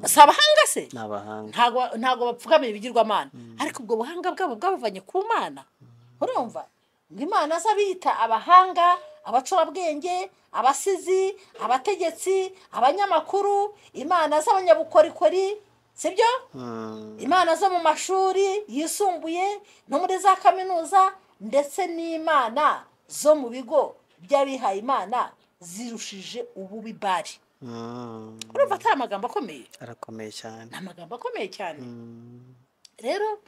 Si abahanga se? Ni abahanga. Ntabwo bapfukamira ibigirwamana, ariko ubwo buhanga bwabo bwabavanye ku Mana. Urumva? Ngo Imana z'abiyita abahanga, abacurabwenge, abasizi, abategetsi, abanyamakuru, imana z'abanyabukorikori, sibyo? Imana zo mu mashuri yisumbuye no muri za kaminuza, ndetse n'imana zo mu bigo by'abihaye Imana zirushije ububi bari. Urumva atari amagambo akomeye? Arakomeye cyane. Ni amagambo akomeye cyane. Rero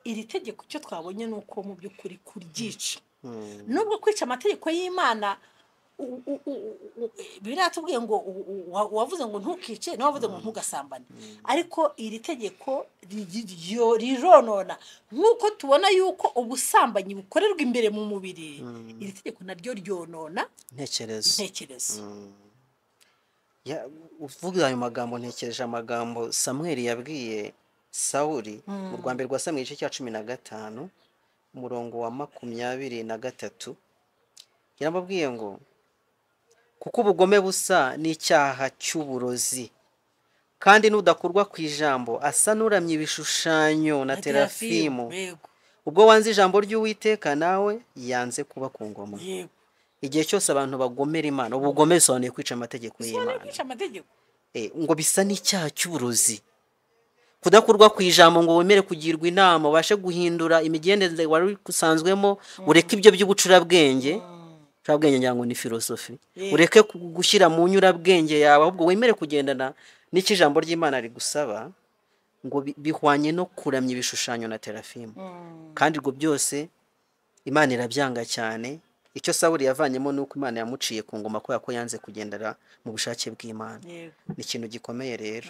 iri tegeko icyo twabonye ni uko mu by'ukuri kuryica, nubwo kwica amategeko y'Imana, biratubwiye ngo wavuze ngo ntukice, nawe wavuze ngo ntugasambane, ariko iri tegeko rironona. Nk'uko tubona yuko ubusambanyi bukorerwa imbere mu mubiri, iri tegeko naryo ryonona intekerezo. Intekerezo. Uvuga ayo magambo ntekereje amagambo Samweli yabwiye Sawuli mu rwambere rwa Samweli igice cya 15 umurongo wa 23, yarababwiye ngo kuko ubugome busa n'icyaha cy'uburozi, kandi nudakurwa ku ijambo asa n'uramye ibishushanyo na terafimu. Ubwo wanze ijambo ry'Uwiteka nawe yanze kuba ku ngoma. Igihe cyose abantu bagomera Imana, ubugome bisobanuye kwica amategeko y'Imana. Ngo bisa n'icyaha cy'uburozi. Kudakurwa ku ijambo ngo wemere kugirwa inama, ubashe guhindura imigendere wari usanzwemo, ureke ibyo by'ubucurabwenge. Ubucurabwenge ngira ngo ni filosofi. Ureke gushyira mu nyurabwenge yawe, ahubwo wemere kugendana n'icyo ijambo ry'Imana rigusaba, ngo bihwanye no kuramya ibishushanyo na terafimu. Kandi ubwo byose Imana irabyanga cyane. Icyo Sawuli yavanyemo ni uko Imana yamuciye ku ngoma kubera ko yanze kugendera mu bushake bw'Imana. Ni ikintu gikomeye rero.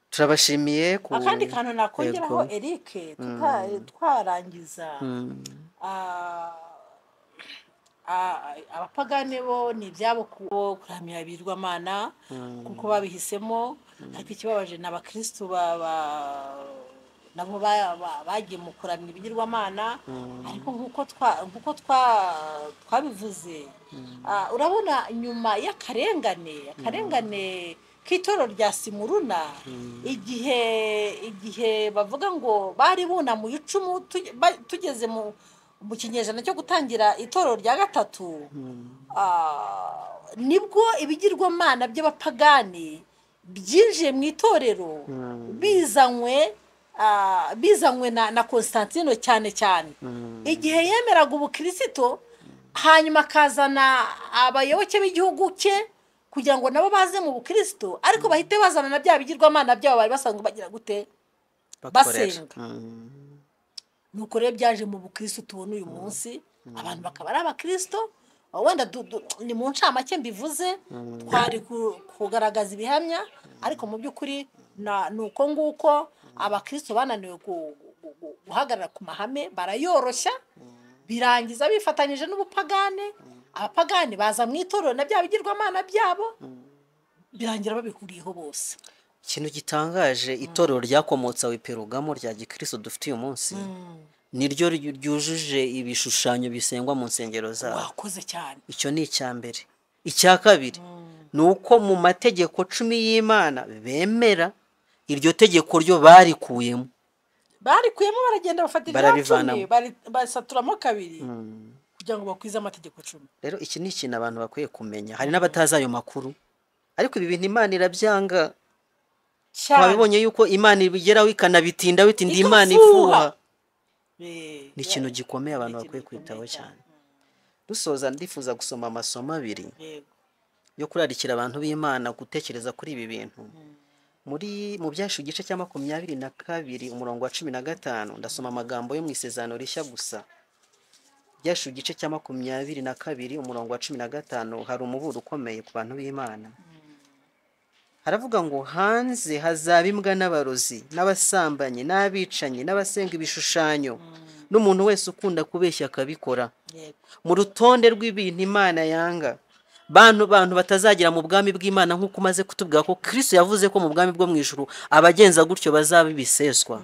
Turabashimiye ku akandi kantu nakongeraho Eric, twarangiza. Abapagane bo ni ibyabo kuramya ibigirwamana kuko babihisemo, ariko ikibabaje ni abakristo nabo bagiye mu kuramya ibigirwamana. Ariko nk'uko twabivuze, urabona nyuma y'akarengane k'itorero rya Simuruna, igihe bavuga ngo bari bunamuye icumu, tugeze mu kinyejana cyo gutangira itorero rya gatatu, nibwo ibigirwamana by'abapagani byinjiye mu itorero bizanywe na Constantino cyane cyane igihe yemeraga ubukristo, hanyuma akazana abayoboke b'igihugu cye kugira ngo nabo baze mu bukristo, ariko bahite bazana na bya bigirwamana byabo bari basanzwe bagira gute basenga. Nuko rero byaje mu bukristo tubona uyu munsi, abantu bakaba ari abakristo. Wenda ni mu ncamake mbivuze, twari kugaragaza ibihamya, ariko mu by'ukuri Ni uko nguko abakristo bananiwe guhagarara ku mahame, barayoroshya, birangiza bifatanyije n'ubupagane. Abapagani baza mu itorero na bya bigirwamana byabo, birangira babihuriyeho bose. Ikintu gitangaje, itorero ryakomotse aho i Perugamo rya gikristo dufite uyu munsi niryo ryujuje ibishushanyo bisengwa mu nsengero zabo. Wakoze cyane. Icyo ni icya mbere. Icya kabiri ni uko mu mategeko 10 y'Imana bemera iryo tegeko ryo barikuyemo, baragenda bafata irya Barabivanamo. 10 basaturamo kabiri kugira ngo bakwize amategeko 10. Rero iki ni ikintu abantu bakwiye kumenya. Hari n'abatazi ayo makuru, ariko ibi bintu Imana irabyanga. Cyane. Twabibonye yuko Imana ibigeraho ikanabitinda, bitinda Imana Ikafuha. ifuha. Ni ikintu gikomeye abantu Ni bakwiye ikintu kwitaho gikomeye cyane. Dusoza, ndifuza gusoma amasomo abiri Yego. yo kurarikira abantu b'Imana gutekereza kuri ibi bintu. Mu Byashu igice cya 22 umurongo wa 15, ndasoma amagambo yo mu Isezerano Rishya gusa. Byashu igice cya 22 umurongo wa 15, hari umuburo ukomeye ku bantu b'Imana. Haravuga ngo hanze hazaba imbwa n'abarozi n'abasambanyi n'abicanyi n'abasenga ibishushanyo n'umuntu wese ukunda kubeshya akabikora. Yego. Mu rutonde rw'ibintu Imana yanga, bantu batazagera mu bwami bw'Imana, nk'uko umaze kutubwira ko Kristo yavuze ko mu bwami bwo mu ijuru abagenza gutyo bazaba ibiseswa,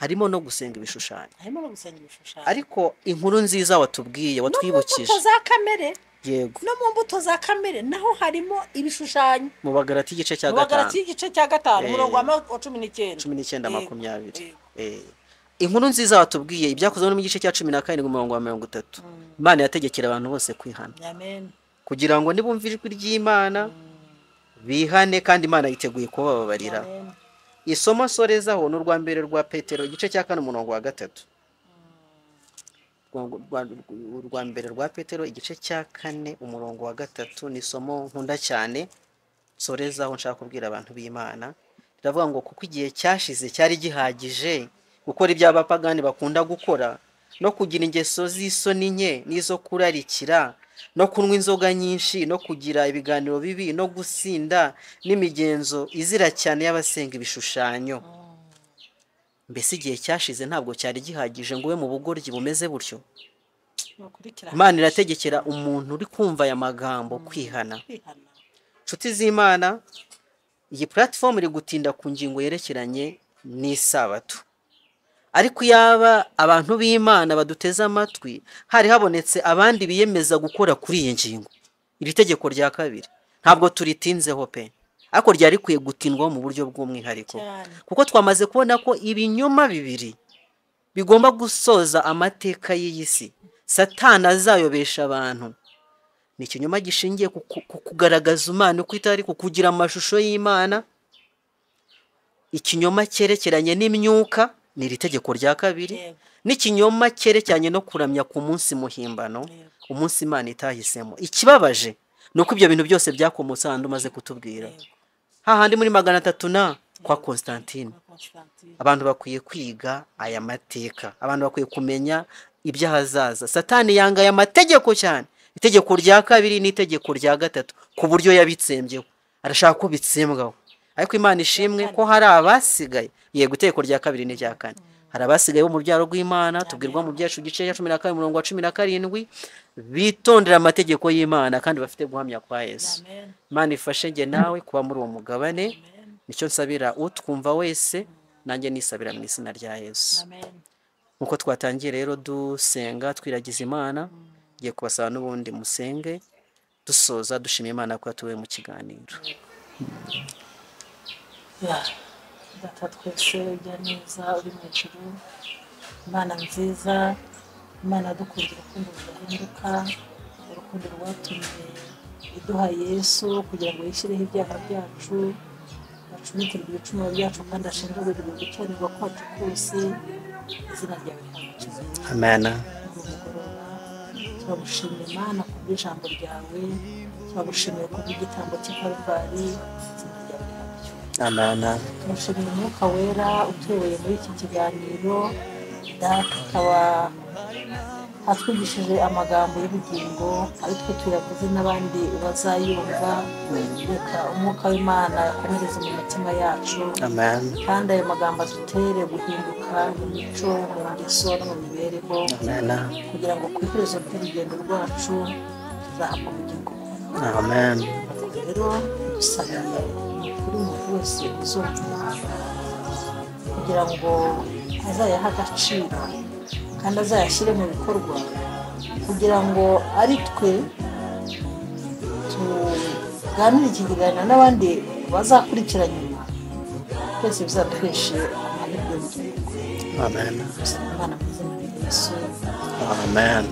harimo no gusenga ibishushanyo. Harimo no gusenga ibishushanyo. Ariko inkuru nziza watubwiye, No mu watwibukije mbuto za kamere. Yego. No mu mbuto za kamere naho harimo ibishushanyo. Mu Bagalati igice cya Mu Bagalati 5 igice cya 5 umurongo wa 19. 19 Yego. 20. Yego. Inkuru nziza watubwiye ibyakozwe no mu gice cya 17 umurongo wa 30. Imana yategekera abantu bose kwihana. Amen. Kugira ngo nibumva ijwi ry'Imana bihane, kandi Imana yiteguye kubababarira. Amen. Isomo nsorezaho ni urwa mbere rwa Petero igice cya 4 umurongo wa 3. Urwa mbere rwa Petero igice cya 4 umurongo wa 3 ni isomo nkunda cyane nsorezaho nshaka kubwira abantu b'Imana. Riravuga ngo kuko igihe cyashize cyari gihagije gukora ibyo abapagani bakunda gukora, no kugira ingeso z'isoni nke n'izo kurarikira, no kunywa inzoga nyinshi, no kugira ibiganiro bibi, no gusinda, n'imigenzo izira cyane y'abasenga ibishushanyo. Mbese igihe cyashize ntabwo cyari gihagije ngo ube mu bugoryi bumeze butyo? Nukurikira. Imana irategekera umuntu uri kumva aya magambo kwihana. Kwihana. Nshuti z'Imana, iyi platform iri gutinda ku ngingo yerekeranye n'isabato. Ariko yaba abantu b'Imana baduteze amatwi, hari habonetse abandi biyemeza gukora kuri iyi ngingo. Iri tegeko rya kabiri ntabwo turitinzeho pe, ariko ryari rikwiye gutindwaho mu buryo bw'umwihariko, Cyane. kuko twamaze kubona ko ibinyoma bibiri bigomba gusoza amateka y'iyi si Satani azayobesha abantu. Ni ikinyoma gishingiye ku kugaragaza Imana uko itari, ku kugira amashusho y'Imana. Ikinyoma cyerekeranye n'imyuka ni iri tegeko rya kabiri, Yego. n'ikinyoma cyerekeranye no kuramya ku munsi muhimbano, Yego. umunsi Imana itahisemo. Ikibabaje ni uko ibyo bintu byose byakomotse ahandi umaze kutubwira, Yego. hahandi muri 300 na kwa Constantine. Kwa Constantine. Abantu bakwiye kwiga aya mateka, abantu bakwiye kumenya iby'ahazaza. Satani yanga aya mategeko cyane, itegeko rya kabiri n'itegeko rya gatatu, ku buryo yabitsembyeho, arashaka ko bitsembwaho. Ariko Imana ishimwe ko hari abasigaye. Yego, itegeko rya kabiri n'irya kane, hari abasigaye bo mu byaro rw'Imana, tubwirwa mu Byacu igice cya 12 umurongo wa 17, bitondera amategeko y'Imana kandi bafite guhamya kwa Yesu. Amen. Imana ifashe njye nawe kuba muri uwo mugabane. Amen. Nicyo nsabira utwumva wese, nanjye nisabira mu izina rya Yesu. Amen. Nkuko twatangiye rero dusenga twiragiza Imana, ngiye kubasaba n'ubundi musenge dusoza dushima Imana ko yatuwe mu kiganiro. Ya, Data twese ujya neza uri mu ijuru, Imana nziza, Imana dukunda urukundo rudahinduka, urukundo rwatumye iduha Yesu kugira ngo yishyireho ibyaha byacu, acumitirwe ibicumuro byacu kandi ashinjagurirwe gukiranirwa kwacu kose. Izina ryawe rihabwe icyubahiro. Amen. Muri mugoroba turagushimira Imana kubw'ijambo ryawe, turagushimiye kubw'igitambo cy'i Karuvali. Izina ryawe rihabwe icyubahiro. Amen. Turagushimira Umwuka Wera utuyoboye muri iki kiganiro, Data akaba Atwigishije amagambo y'ubugingo, ari twe tuyavuze n'abandi bazayumva. Reka umwuka w'Imana yakomereze mu mitima yacu. Amen. Kandi ayo magambo adutere guhinduka mu mico, mu ngeso no mu mibereho. Amen. Kugira ngo ku iherezo ry'urugendo rwacu tuzahabwa ubugingo. Amen. Rero dusabiye kuri umuntu wese uzumva kugira ngo azayahe agaciro kandi azayashyire mu bikorwa, kugira ngo ari twe tuganire iki kiganiro n'abandi bazakurikira nyuma, twese bizaduheshe amahirwe y'ubugingo. Amen. Dusaba Imana mu izina rya Yesu. Amen.